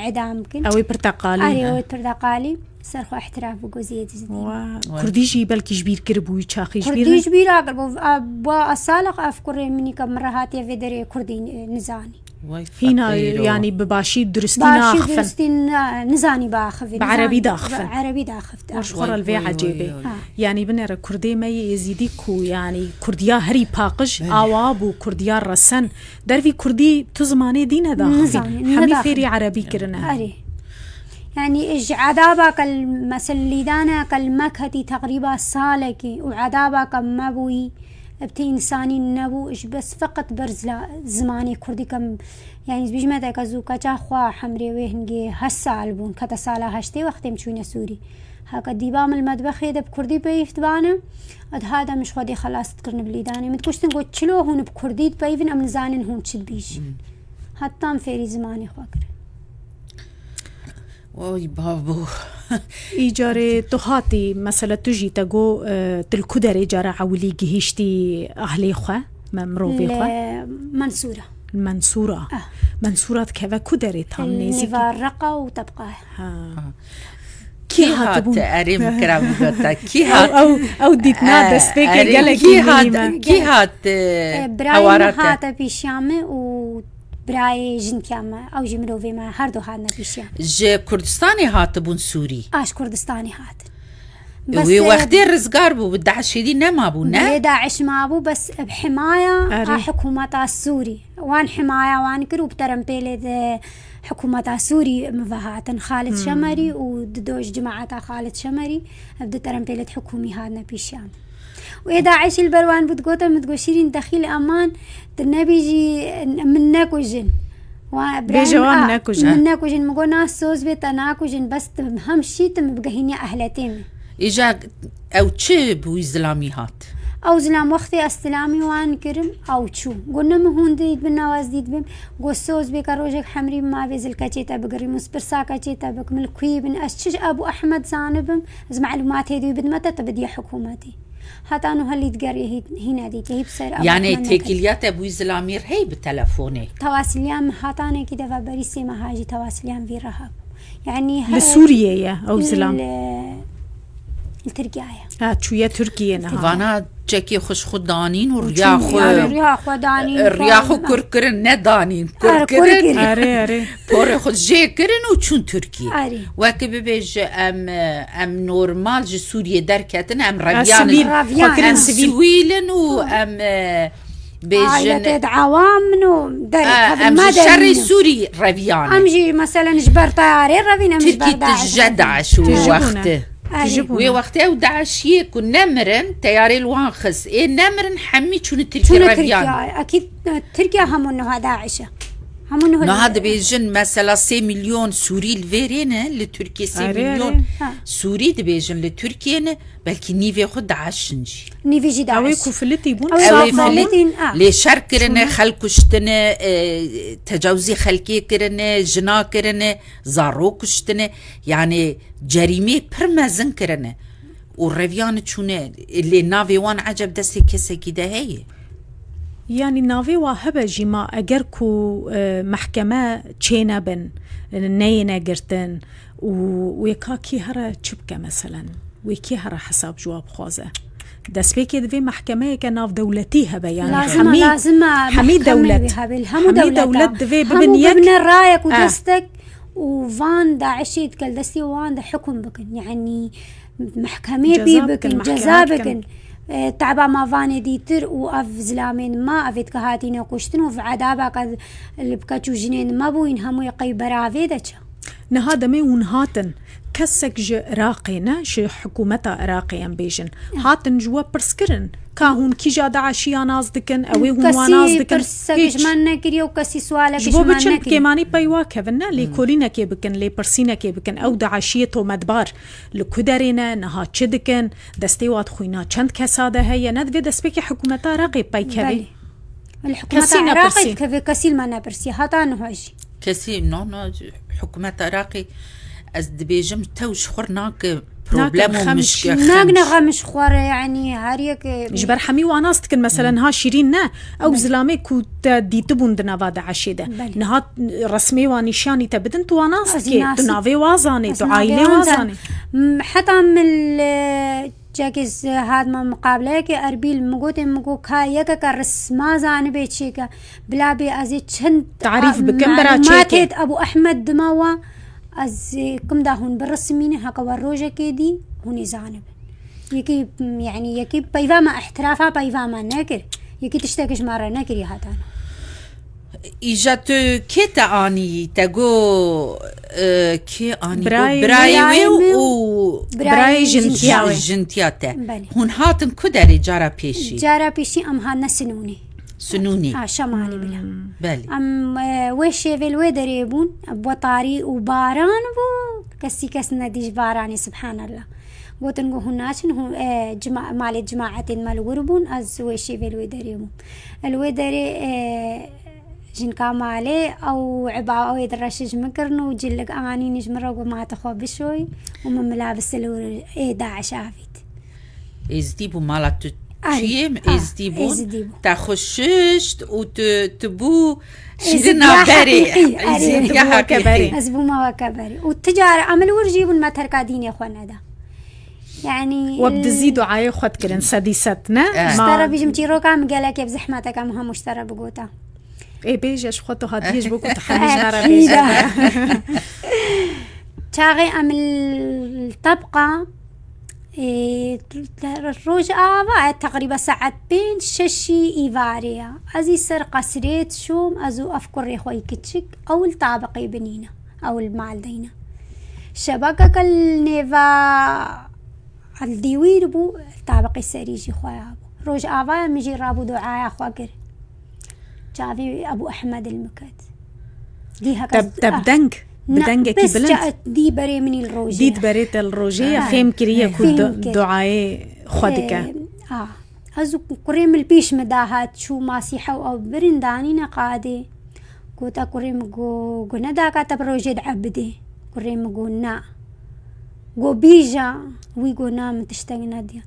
îdam bikin. Ew ê pirteqalî. Erê, ew ê pirteqalî. Ser xwe îhtiraf bû, got zêdî zidî. Wa, Kurdî jî belkî ji bîr kiribû, çaxî ji bîr ne? Kurdî ji bîr akir. Bû, a, bû a salix ev kurê min î ke min re hatiye vê derê Kurdî, e, nizanî. Hîna, yanî bi başî duristî naxifin. Başî duristî nizanî biaxivî. Bi erebî daxifin. Bi erebî daxifin. Ji xwe re li vê ecêbê. Yanî binêre kurdê me yê êzîdî ku yanî kurdiya herî paqij awa bû, kurdiya resen. Dervî kurdî tu zimanê dî nedaxivî. Hemî fêrî erebî kirine. Erê. Yanî ji edaba ke, meselen lîdana ke li me ketî teqrîba salekî û edaba ke me bûyî, Bi ti însanî nebû, ji bes feqet ber zila-, zimanê kurdî ke m-, yanî ez bîjme te ke zû keça xwe hemrê wê hingê heşt sal bûn, kete sala heştê wextê em çûne Sûrî. Heke dîba min li medbexê de bi kurdî peyv dibane, ed hade min ji xwedê xelas dikirine bi lîdanê. Min dikuştin got, "Çilo hûn bi kurdî dipeyvin, em nizanin hûn çi dibîjin." Hmm. Heta em fêrî zimanê xwe kirin. Oy babo. Îcarê tu hatî, mesela tu jî te got, e, tu li ku derê cara ewilî gihîştî ahlê xwe, me mirovê xwe? Li Mensûra. Mensûra. Ah. Mensûra dikeve ku derê tam nêzîkî? Nêva Reqa û Tebqa. Ha. Ha. Kî Kî hat hatibûn? Erê min kira min gota. Kî Ew, hat? ew, ew dîtina Eh, destpêkê erê, gelekî kî hat, mihîm e. Kî hat, eh, Eh, birayê hewara min te? Hate pîşiya min û birayê jintiya me, ew jî mirovê me, her du hatine pîşiya min. Ji Kurdistanê hatibûn Sûrî? A, ji Kurdistanê hatin. Bes, Wê eh, wextê rizgar bû, bi DAIŞê dî nemabû, ne? Lê DAIŞ mabû, bes bi himaya Erê. a hikûmeta Sûrî. Wan himaya wan kir û bi terempêlê de hikûmeta Sûrî min ve hatin. Xalid Hmm. Şemerî û dido ji cemaeta Xalid Şemerî, ev di terempêlê di hikûmî hatine pîşiya min. Û ê DAIŞ li ber wan bû, digote min, digot, "Şîrîn, dexîl eman, tu nebîjî min nekujin." Wa Bêje Ibrahim, wan a, min nekujin. Min nekujin. Min got, "Na soz bê te nakujin, bes tu hem şî tu min bigehîniye ehletê min." Îja ew çi bi wî zilamî hat? Ew zilam wextê ez tilamî wan kirim, ew çû. Got, "Ne min hûn dît bin, ne ez dît bim." Got, "Soz bê ke rojek hemrî min mavê zil keçê te bigirîm û pirsa keçê te bikim, li kuyî bin, ez çi ji Ebû Ehmed zanibim, ez melûmatê dî bidime te, tu bidiye hikûmetê." Heta niha lîdgerê hî, hî nedîtê, hî bi ser ev Yani rehme nekir. Têkiliya te bi wî zilamî re hey bi telefonê? Tewasiliya min hetanekî de ve berî sê meha jî tewasiliya min vî re hebû. Yani Li he-, Sûriyê ye ew zilam? Li, li Tirkiye ye. Ha, çûye Tirkiye niha. Vana çekê xwe ji xwe danîn û Û riya çûn xwe, riya, riya xwe danîn, riya xwe xwe kur kirin, ne danîn, kur Er, kur kirin. kirin. Erê, erê. Porê xwe jê kirin û çûn Tirkiye. Erê. Weke bibêje em, em normal ji Sûriyê derketin, em Ha, revyan in. sivîl. Revyan. Xwe kirin Em sivîl. sivîl in û em, e, bêjin, Aîletê di awam min û e, derkevin em ji şerê Sûrî revyan in. Em jî, meselen, ji ber teyarê revîn, em ji ber Tirkî DAIŞ tije revîn. DAIŞ û Tije bûne. wextê. Erê. Tije bûne. Wê wextê ew DAIŞiyê ku nemirin, teyarê li wan xist. Ê nemirin, hemî çûne Tirkî Çûne revyan. Tirkiye. Ekîd, e, Tirkiye hemû niha DAIŞ e. Hemû niha Niha Tirkiye. dibêjin mesela sê milyon Sûrî li vêrê ne, li Tirkiye sê Erê, milyon erê. Ha. Sûrî dibêjin li Tirkiye ne, belkî nîvê xwe DAIŞ in jî. Nîvî jî Ew ê DAIŞ. ku filitî bûn, Ew ê saf ku mabûn. filitîn, a. Lê şer kirine, Çûne. xelk kuştine, e, tecawizî xelkê kirine, jina kirine, zarok kuştine. Yani cerîmê pir mezin kirine. Û reviyane çûne, lê navê wan eceb destê kesekî de heye? Yanî navê wa hebe jî ma eger ku, e, mehkeme çênebin, neyêne girtin û wê ka kî here çi bike meselen? Wê kî here hesab ciwab xwaze? Destpêkê divê mehkemeyeke navdewletî hebe, yanî Lazim e, hemî, lazim e hemî mehkemeyê dewlet, wê hebe, li hemû hemî dewleta. dewlet divê Hemû bibin yek. bibine rayek û Eh. destek û van DAIŞê digel destê wan de hukm bikin. Yanî mehkemê Ceza pî bikin, bikin, mehkeme ceza bikin. bikin. E, teba ma vanê dîtir û ev zilamên ma, evê dike hatîne kuştin û ev edaba ke li bi keç û jinên me bûyîn, hemûyê qey beravê de çi? Niha demê hûn hatin, kesek ji Iraqê ne, ji hikûmeta Iraqê em bêjin, hatin ji we pirs kirin, ka hûn kîja DAIŞiya nas dikin, ew ê hûn wa nas dikin? Kesî pirsek ji Hiç. me nekiriye û kesî sualek Ji ji bo me biçin nekiriye. kêmanî peywa kevin ne, lêkolînekê bikin, lêpirsînekê bikin. Ew DAIŞiyê tometbar li ku derê ne, niha çi dikin, destê wa di xwîna çend kesa de heye, ne divê destpêkê hikûmeta Iraqê pey kevê? Belê. Li hikûmeta Kesî Iraqê nepirsiye. dikeve, kesî li me nepirsiye, heta niha jî. Kesî, no, no, hikûmeta Iraqê, ez dibêjim, tew ji xwe nake Nake problem û xem mişke, jî. xem Nagine jî. xem ji xwe re, yanî her yek, e, Ji ber hemî wan nas dikin, mesela niha Şîrîn ne, ew Belê. zilamê ku te dîtibûn di nava DAIŞê de. Belê. Niha resmê wan nîşanî te bidin, tu wan nas Ez dikê, nas tu dikim. navê wa zanê, Ez tu navê aîlê wan wa zan-, zanê. M-, heta min li Çekê s-, hatime miqabileyekê Erbîl, min gotê, min got, ka yekeke risma zanibê çêke, bila bê ez ê çend Tarîf a-, bikim, bira çêke. melûmatê Ebû Ehmed dima wa, ez ê kim da hûn birismîne, heke we rojekê dî, hûn ê zanibin. Yekî, m, yanî yekî peyva me, îhtirafa peyva me nekir. Yekî tiştekî ji me re nekiriye heta niha. Îja tu kê te anî? Te got, e, kê anî? Birayê Birayê wê wê û birayê jin tiya wê. Jin tiya te. Belê. Hûn hatin ku derê cara pêşî? Cara pêşî em hatine Sinûnê. Sinûnê. Ha, Şemalê bila. Belê. Em, e, wê şêvê li wê derê bûn, wetarî û baran bû, kesî kes nedî ji baranê, subhanallah. Gotin ku hûn naçin, hûn, e, cima-, malê cimaetên me li wir bûn, ez wê şêvê li wê derê bûm. Li wê derê, e, jinka malê ew eba ew ê direşij min kirin û cilik anîn ji min re got, "Ma tu xwe bişoyî û min mila bi silûr ê DAIŞ avît." Êzdî bû mala tu Erê, çiyê mi? Ha, Êzdî bûn. Êzdî bû. Te xwe şişt û tu, tu bû şîrina berê. Êzdiya heqîqî, erê. Êzdiya heqîqî. Ez bûma weke berê. Û ti cara em li wir jî bûn me terka dînê xwe neda. Yani, we bi dizî duayê xwe dikirin, sedî sed, ne? Eh. Ji te re bîjim çîroka min gelekê bi zehmeteke min hemû ji te re bigota. Ê, bêje ji xwe tu hatiye ji bo ku tu hemî ji me re bêje. Çaxê em li tebqa, ê, rojava ye, teqrîben saet pênc şeşî îvarê ye. Ez î ser qesrê dişom, ez û ev kurê xwe yî kiçik, ew li tabiqê binîne, ew li mal deyne. Şebekeke li nêva Li dîwîr bû, tabiqê serî jî xweya bû. Rojava ye min jî rabû duaya xwe kir. Çavê Ebû Ehmed li min ket. Dî heke Te, te bi deng, bi dengekî bilind? Dî berê min î li rojê ye. Dît berê te li rojê ye, fêm kiriye ku du-, duayê xwe dike. Ê, a. Ez û kurê min li pîş min dahat, çû masîhe û ew birin danîne qadê. Gote kurê min, go, go nedaka te bi rojê diebidê. Kurê min go na. Go bîja, wî go na, min tiştek nediya.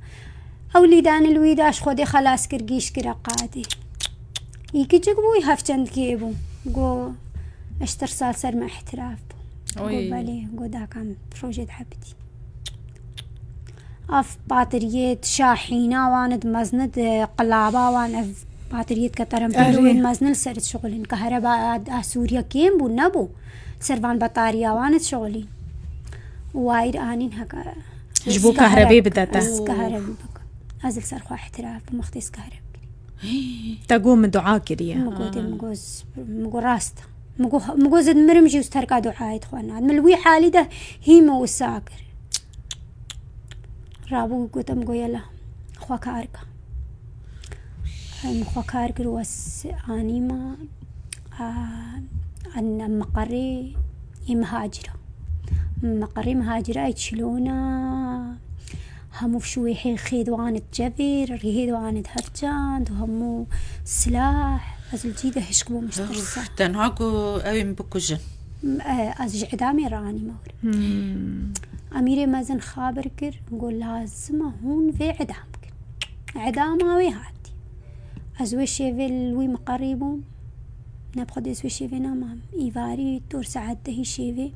Ew lîdanê li wî da, ji Xwedê xelas kir, gîş kire qadê. Î kiçik bû, î heft çendkê bû. Go, ez tirsa ser min îhtiraf bû. Go belê, go daka min rojê diebidî. Ev patiriyêt şahîna wan id meznid, qilaba wan, ev patiriyêt ke terempîlûyên mezni li ser dişixulîn. Kehreba a, a Sûriye kêm bû, nebû. Ser van betariya wan dişixulîn. Wayir anîn heke. Ji bo kahrebê bide te. Ez kahreb bikim. Ez li ser xwe îhtiraf bikim, wextê ez kahreb kirî. Te got min dua kiriye. Min gotê, min got, min got rast. Min got, min got, ez dimirim jî ez terka duayê dixwe nadim. Min li wî halî de hî min wisa kir. Rabû gote, min got, yela, xwe kar ke. Min xwe kar kir û ez anî me, a, an, meqerê ê mihacira. Meqerê mihacira ê çilona. Hemû şûyê xêd wan id cevêr, rihêd wan id hevcan, û hemû silah, ez li cî de hişk bûm ji tirsa. Tenha ku ew ê min bikujin. M-, e, ez ji idamê re anîme wir. Hmm. Emîrê mezin xabir kir, got, lazim e hûn vê idam bikin. Idama wê hatî. Ez wê şêvê li wî miqerî bûm. Ne bi Xwedê ez wê şêvê nemam. Îvarî tor saet dehî şêvê.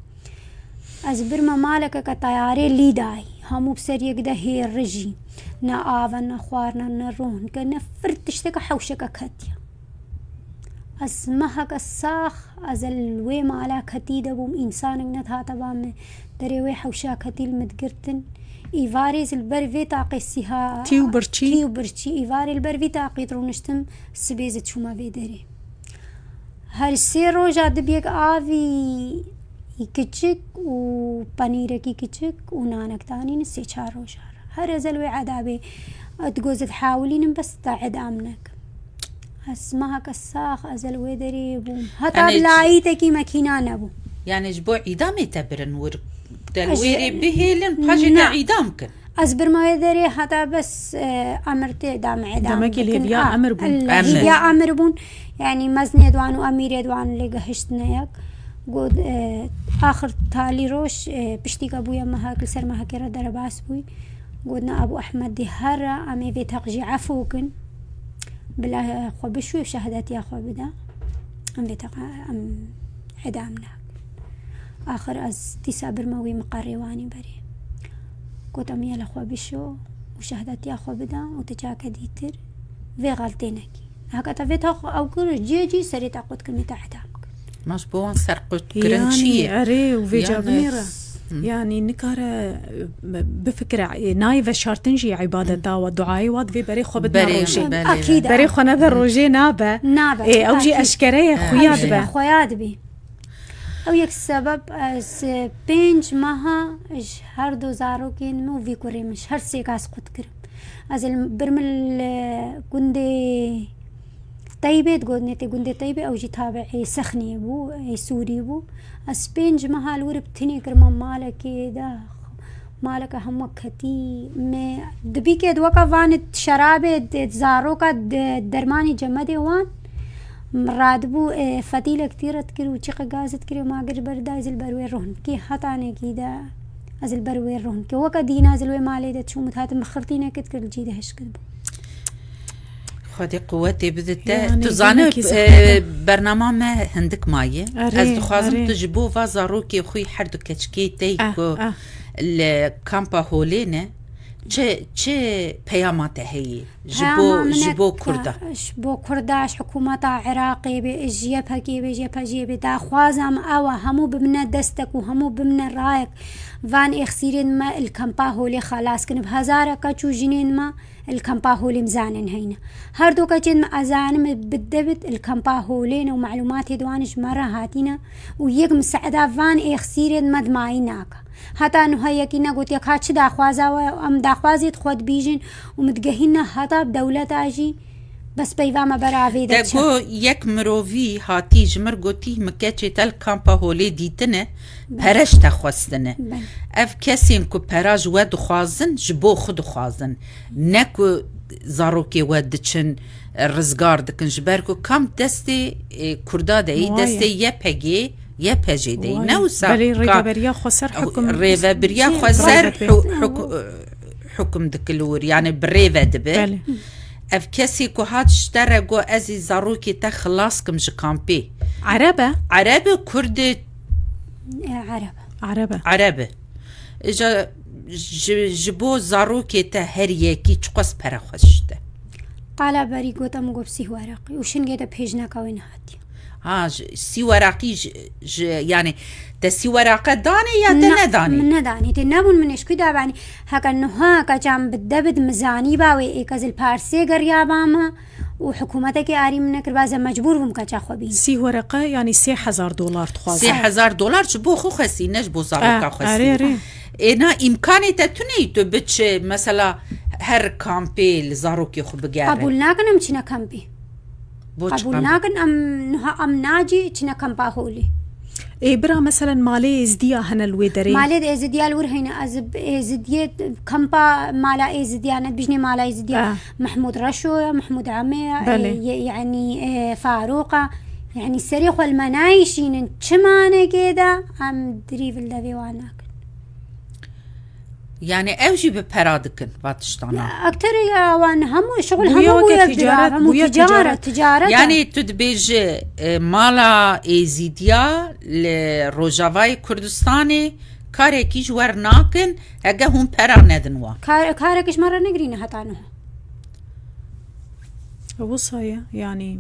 Ez birme maleke ke teyarê lî dayî. Hemû bi ser yek de hê rijî. Ne av e, ne xwarine, ne rohnike, ne fir tişteke hewşeke ketiye. Ez meheke sax, ez li wê mala ketî de bûm, însanek nedihate ba min. Derê wê hewşa ketî li min digirtin. Îvarê ez li ber vê taqê sîha Tî û birçî. Tî û birçî. Îvarê li ber vî taqê dirûniştim, sibê ez çûme vê derê. Her sê roja dibiyek avî kiçik û penîrekî kiçik û nanek danîn sê çar roja re. Her ez li wê edabê digot ez dihawilînim bes te edam nekim. Ez meheke sax ez li wê derê bûm. Heta Yani bilayîtekî mekîna nebû. Yani ji bo îdamê te birin wir, te li Ez wê rê bihêlin, paşê te ne. Îdam kin. Ez birme wê derê heta bes, e, emir tê da me edam Demekî bikin. Hêviya Ah, emir bûn. Emir. Hêviya emir bûn. Yani meznê di wan û emîrê di wan lê gehiştine yek. Got, e, axir talî roj, e, piştî ke bûye mehek, li ser mehekê re derebas bûyî. Got, ne Ebû Ehmed dê here, em ê vê teq jî efû kin. Bila xwe bişû, şehadetiya xwe bide. Em vê teq, em edam nakin. Axir ez dîsa birme wî miqerê wanî berê. Got, em yê li xwe bişo û şehadetiya xwe bide û tu cake dîtir vê xeltê nekî. Heke te vê teq ew kir, cê cî serê te qut kirin, te edam kir. Maş bo wan serqutkirin çi ye? Erê, û vê ca binêre. Yanî nikare, e, bifikire, e, nayê veşartin jî îbadeta we, duayê we divê berê xwe bidine Berê, rojê. belê, Akîd e. Berê xwe nede rojê nabe. Nabe, Ê, ew jî akîd. eşkere ye, He, xuya belê. dibe. Xuya dibî. Ew yek sebeb ez pênc meha ji her du zarokên min û vî kurê min, ji her sêka ez qut kirim. Ez li bir min li gundê Teybê, digotin tê gundê Teybê, ew jî tabi'ê Sexniyê bû, ê Sûrî bû. Ez pênc meha li wir bi tinê kirime malekê de, maleke hemû ketî. Me dibîkê di weka vanê şerabê, di zaroka, di dermanê cemedê wan. Min radibû, e, fetîlek tîret kir û çiqe gaz dikir û ma gir ber dayê ez li ber wê rohnikê hetanekî de. Ez li ber wê rohnikê. Weke dîna ez li wê malê de çûm û dihatim bi xirtînekê dikir li cî de hişk dibû. Xwedê quwetê bide te. Yani, Tu zane, gelekî e, zehmet e. Bernama me hindik maye. Erê, Ez dixwazim erê. tu ji bo va zarokê xwî her du keçikê tey Ah, ku ah. li kampa holê ne, çi, çi peyama te heye ji Peyama bo, min ji e bo ke Kurda? Ji bo Kurda, ji hikûmeta Iraqê be, ji Y P G be, ji Y P G be, daxwaza min ew e, hemû bimine destek û hemû bimine rayek van êxsîrên me li kampa holê xelas kin. Bi hezare keç û jinên me li kampa holê min zanin heyne. Her du keçên me ez zanim bi debit li kampa holê ne û malûmatê di wan ji me re hatîne û yek miseeda van êxsîrên me dimayî nake. Heta niha yekî negotiye ka çi daxwaza we, em daxwazê di xwe dibîjin û min digehîne heta bi dewleta jî bes peyva me beravê de Te çe. got yek mirovî hatî ji mir gotî, min keçê te li kampa holê dîtine, pere ji te xwestine. Belê. Ev kesên ku pera ji we dixwazin, ji bo xwe dixwazin. Ne ku zarokê we diçin, e, rizgar dikin. Ji ber ku kam destê, e, Kurda de yî, Waye. destê Y P G, Y P G de yî. Waye. Ne wisa Belê ka-, rêveberiya xweser hukum Rêveberiya Çi? xweser Private. hu-, huk-, hukum dikil wir, yani bi rêve dibe. Belê. Ev kesê ku hat ji te re got, "Ez ê zarokê te xilas kim ji kampê." Ereb e? Ereb e, Kurd e? E, Ereb e. Ereb e. Ereb e. Îja ji, ji bo zarokê te her yekî çiqas pere xwest ji te? Qala berî got, em got sîh weraqî û şingê de pêjneka wê nehatiye. Ha, ji, sî weraqî ji, ji, yani te sî weraqe danê ya te Na, nedanî? Min nedanî, tê nebûn min êşkû dabanî. Heke nuha keça min bi debit mizanî ba wê êk ez li Parsê geriya ba me û hikûmetekê arî min nekir, ba ze mecbûr bûm keça xwe bîn. Sî wereqe, yanî sê hezar dolar dixwaze. Sê hezar dolar ji bo xwe xwestî, ne ji bo zaroka Ah, xwestî. Erê, erê. Êna îmkanê te tune yî tu biçe, mesela her kampê li zarokê xwe bigere. Qebûl nakin em çine kampê. Bo çi Qebûl kampa? nakin em, niha em nacî çine kampa holê. Ê, bira, meselen, malê Êzdiya hene li wê derê? Malê Êzidiya li wir heyne. Ez bi Êzidiyê, kampa mala Êzidiya, ne dibijnê mala Êzidiya. Ah. Mehmûd Reşo ye, Mehmûd Eme ye, Belê. e, ye, yanî, e, Farûq e. Yanî serê xwe li me nayîşînin. Çi manekê de em dirîv li devê wan nakin. Yani ew jî bi pera dikin va tiştana. Akterê ya wan hemû şixul Bûye hemû weke bûye ticaret, bira, hemû bûye ticaret, ticaret. ticaret. Yani tu dibêje, e, mala Êzîdiya li Rojavayê Kurdistanê karekî ji wer nakin hege hûn pera nedin wan. Kar, karekî ji me re negirîne heta niha. Wisa ye, yanî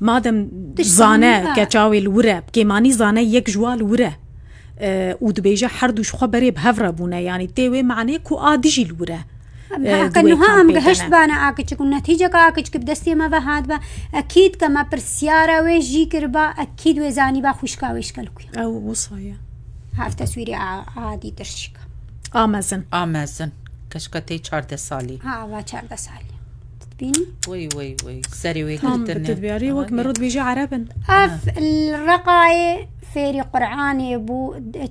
madem Tişt zane ha. keça wê li wir e, bi kêmanî zane yek ji wa li wir e, e, û dibêje her du ji xwe berê bi hev re bûne, yanî tê wê manê ku a dijî li wir e. Em E, heke di wê niha em kampê de gehişt ne. bane a kiçik û netîceka a kiçik bi destê me ve hatbe, ekîd ke me pirsyara wê jî kiriba, ekîd wê zanîba xwişka wê ji kelkû ye. Ew wisa ye. Hev teswîrê a, a dîtir jî ke. A mezin. A mezin. Keşka tê çardeh salî. Ha, ava çardeh salî. Dibînî? Wey, wey, wey. Serê wê Tam girtine. bi tu dibiyarî, wek Aha, mero ya. dibêje Ereb in. Ev li Reqayê fêrî Qur'anê bû,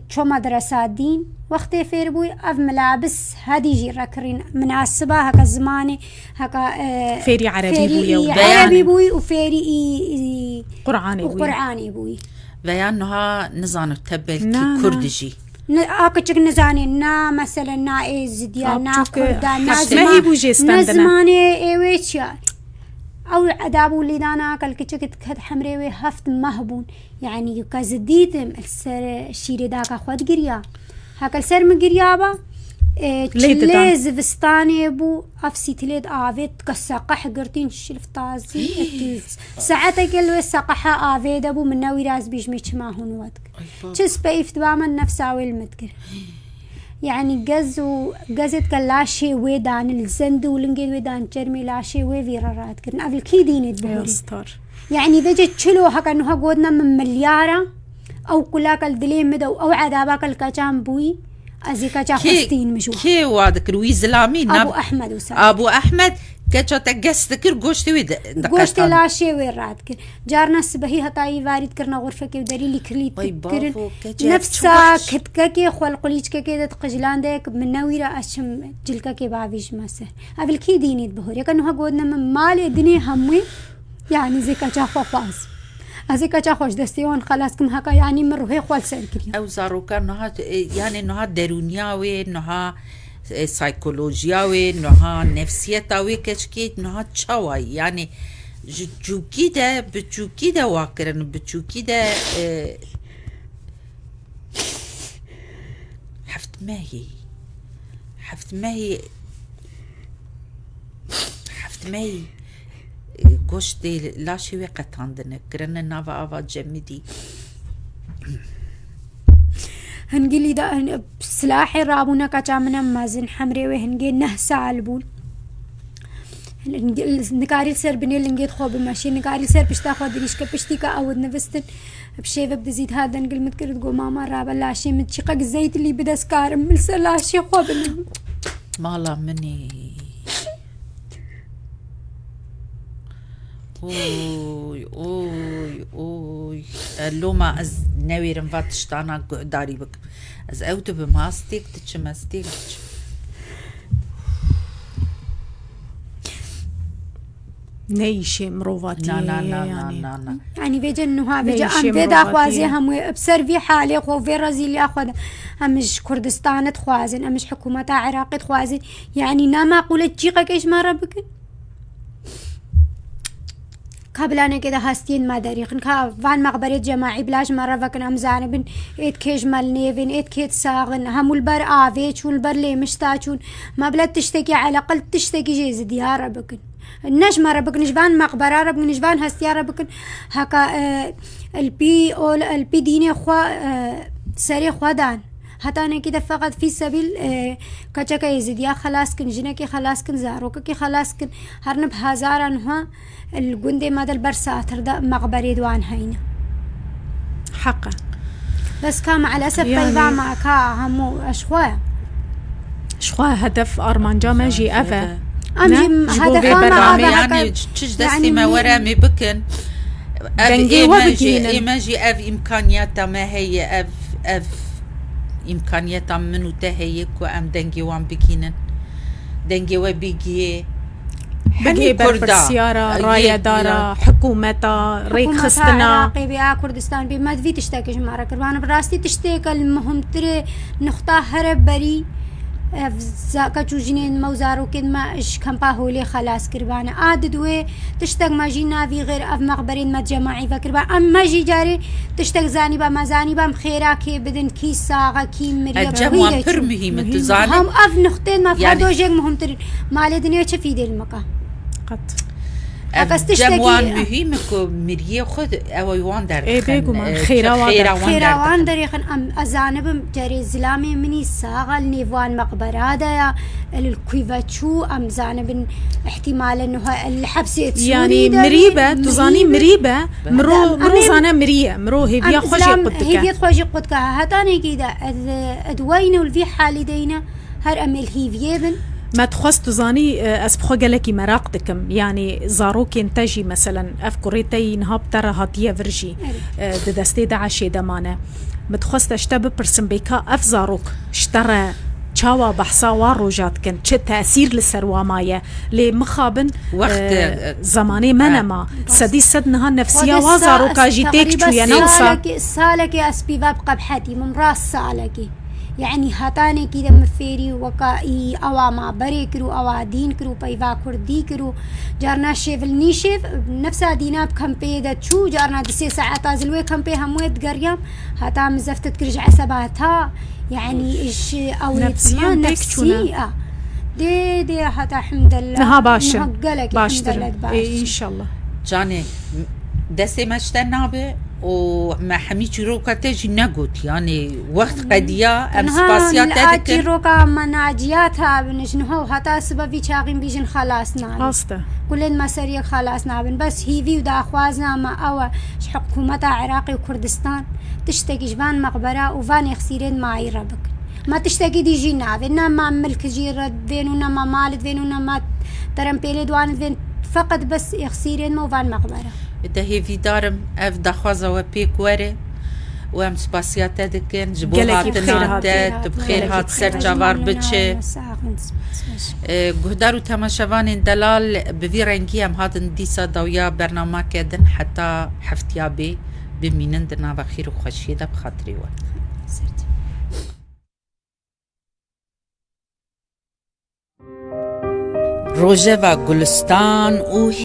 ço medresa dîn. Wextê fêr bû, ev milabis hedî jî rekirîn. Minasiba heke zimanê, heke, e, Fêrî Erebî fêrî bûye û î Beyan. Erebî bûyî û fêrî î, î Qur'anê û bûye. Qur'anê bûyî. Veya niha nizanim te belkî Na, na. Kurd jî. Ne, a kiçik nizanê, na mesele, na êzidiya, na Apçûk, kurda, na hesmehî ziman, bû jê ne stendine. Zimanê ê wê çi ya. Ew edab û lîdana kel kiçik diket hemrê wê heft meh bûn. Yani, ka zidîtim, li ser şîrê daka xwe digiriya. Heke li ser min giriya ba, E, Lê çilê didan. Zivistanê bû, ev sîtilê di avê dike seqeh girtîn, şilf tazî, etî. Saetekê li wê seqeha avê de bû, min newîra ez bîjmê çima hûn we dikir. Ay baba. Çi speyf diba min nefsa wê li min dikir. Yanî gez û gezê dike laşê wê dan, li zend û lingê wê dan, çermê laşê wê vî re radikirin. Ev li kî dînê dibihurî? Ya star. Yanî vêce çilo heke nuha gotine min milyara, ew kulaka li dilê min de û ew edabaka li keçan bûyî, ez ê keça xwe Kê, stînim ji wan. Kê wa dikir? Wî zilamî, Abu nav-, Ehmed wisa. Abu Ehmed, keça te gez dikir, goştê wê di-, Goştê diqetan. Laşê wê radikir. Carna sibehî heta yî varî dikirine xurfekê û derî lîkirlî Ay dikirin. Bavo, keçe Nefsa çaş. Kitkekê xwe li qulîçkekê de diqijilande, min newîra ez çim cilkekê bavîjime ser. Ev li kî dînî dibihurê? Ke nuha gotine min malê dinê hemû, yanî zê keça xwe xwaz. Ez ê keça xwe ji destê wan xelas kim heka, yanî min ruhê xwe li ser kiriye. Ew zaroka niha, e, yanî niha derûniya wê, niha, e, saykolojiya wê, niha nefsiyeta wê keçikê niha çawa ye? Yanî ji çûkî de, bi çûkî de wa kirin, bi çûkî de, e, heft mehî, heft mehî, heft mehî goştê laşê wê qetandine, kirine nava ava cemidî. Hingilî de, hin-, silahê rabûne keça min em mezin, hemrê wê hingê neh sal bûn. Nikarî li ser binê lingê xwe bimeşî, nikarî li ser pişta xwe dirîj ke, piştî ke ew dinistin, bi şêve bi dizî dihat dengil min dikir, digot, "Mama, rabe laşê min, çiqek zeyt lî bide, ez karim min li ser laşê xwe binim." Mala min ê. Oy, oy, oy. E, loma ez newêrim va tiştana guhdarî bikim. Ez ew dibim, ha, stêk diçim, ez stêk diçim. Ne îşê mirovatiyê Na, na, ye, na, na, yanî. Na, na. Yanî vêce nuha, Ne vêce îşê em vê mirovatiyê daxwazê ye. Hemû bi ser vî halê xwe, vê rezîliya xwe de. Em ji Kurdistana dixwazin, em ji hikûmeta Iraqê dixwazin. Yanî namaqûle çîqekê ji me re bikin. Ka bilanekê de hestiyên me derîxin, ka van mexberê cemaî bila ji me re vekin, em zanibin êd kê ji me li nêvin, êd kê sax in, hemû li ber avê çûn, li ber lêmişta çûn. Me bila tiştekî eleqil tiştekî jê zidiya re bikin. Ne ji me re bikin, ji van mexbera re bikin, ji van hestiya re bikin. Heka, e, li pî ol, li pî dînê xwe, e, serê xwe dan. Hetanekî de feqet fî sebîl, e, keçeke êzidiya xelas kin, jinekê xelas kin, zarokekî xelas kin, her nib hezara niha li gundê me de li ber satir de mexberê di wan heyne. Heq e. Bes ka meelesef Yani peyva me ka hemû eş xwe. Ji xwe hedef armanca me jî ev e. Em Ne? jî Ji bo vê hedefa me bernameya ev e. Yani çi ji destê Yani me were em ê bikin. Ev Dengê ê we me jî, bigihînin. Ê me jî ev îmkaniyeta me heye, ev, ev îmkaniyeta min û te heye ku em dengê wan bigihînin. Dengê we bigihê. Bigihê Hemî Kurda. Berpirsiyara, Yê, rayedara, ya. Hikûmeta, Hikûmeta rêkxistina. Iraqê bê, a Kurdistan bê, me di vî tiştekî ji me re kir. Wan bi rastî tiştêke li muhimtirê nuxta here berî, ev za-, keç û jinên me û zarokên me ji kempa holê xelas kiribane. A didwê tiştek me jî navî xêr ev mexberên me cemaî vekiriba. Em me jî carê tiştek zanîba, me zanîba em xêra kê bidin, kî sax e, kî miriye, Ev cem wan pir muhîm e, tu zanî. Hem ev nuxtên me Yani ferdo jêk muhimtir in. Malê dinê çi fîdê li me ka? Qet. Ev Ev ez cem tiştekî wan muhîm e ku miriyê xwe ew wan Ê, derdixin, bêguman, e, xêra wan xêra derxin. wan Xêra wan derdixin. derêxin, em, ez zanibim, carê zilamê min î sax e, li nêv wan meqbera de ye, li kû ve çû, em zanibin, ihtimalen niha li hepsê Sûrî Yani de mirî bî, be, tu zanî mirî be. mirî be, miro, Em, em miro ê zane mirî ye, miro hêviya Em xwe jê zilam qut dike. Hêviyet xwe jî qut dike. Hetanekî de, ez, ez weyne û li vî halî de yine, her em ê li hîviyê bin. Me dixwest tu zanî, e, ez bi xwe gelekî meraq dikim. Yanî zarokên te jî, meselen, ev kurê te yî niha bi te re hatiye vir jî, Evet. e, di destê DAIŞê de mane. Min dixwest ez ji te bipirsim, bêka ev zarok ji te re çawa behsa wa roja dikin, çi tesîr li ser wa maye? Lê mixabin, Wext, e, e, zemanê me e, nema. Sedî sed niha nefsiya Xwedê wa sa-, zaroka jî têk teqrîben çûye, ne wisa? salekê, salekê ez pîva bi qebhetî, min rast salekê. Yanî hetanekî de min fêrî weka î ewa ma berê kir û ewa dîn kir û peyva kurdî kir û carna şêv li nîşêv, nefsa dîna bi kempê de çû, carna di sê saeta zilwê kempê hemû yê digeriyam, heta min zeftet kir ji eseba ta, Yani ji ew Nefsiyan yê pêk nefsî çûne. a. Dê dê heta hemdella. Niha baş in. Niha gelek Baştir in. hemdelet baş. Ê, inşallah. Canê, destê me ji te nabe û me hemî çîroka te jî negot. Yani wext qediya, em Niha spasiya li te a dikin. çîroka me naciya tabin ji niha û heta sibe vî çaxîn bîjin xelas nabin. Rast e. Kulên me ser yek xelas nabin. Bes hîvî û daxwazina me ew e ji hikûmeta Iraqê û Kurdistan tiştekî ji van meqbera û van êxsîrên mayî re bikin. Me tiştekî dî jî navê. Ne me milk jî re divên û ne me mal divên û ne me terempêlê diwan divên. Feqet bes êxsîrên me û van meqbera. De hêvîdar im ev daxwaza we pêk were û em spasiya te dikin ji bo Gelekî bi xêr hatina hat. te, tu bi xêr hat ser çavar biçe. E, guhdar û temaşevanên delal, bi vî rengî em hatin dîsa dawiya bernameke din, heta heftiya bê bimînin di nava xêr û xweşiyê de bi xatirê we. Rojeva Gulistan û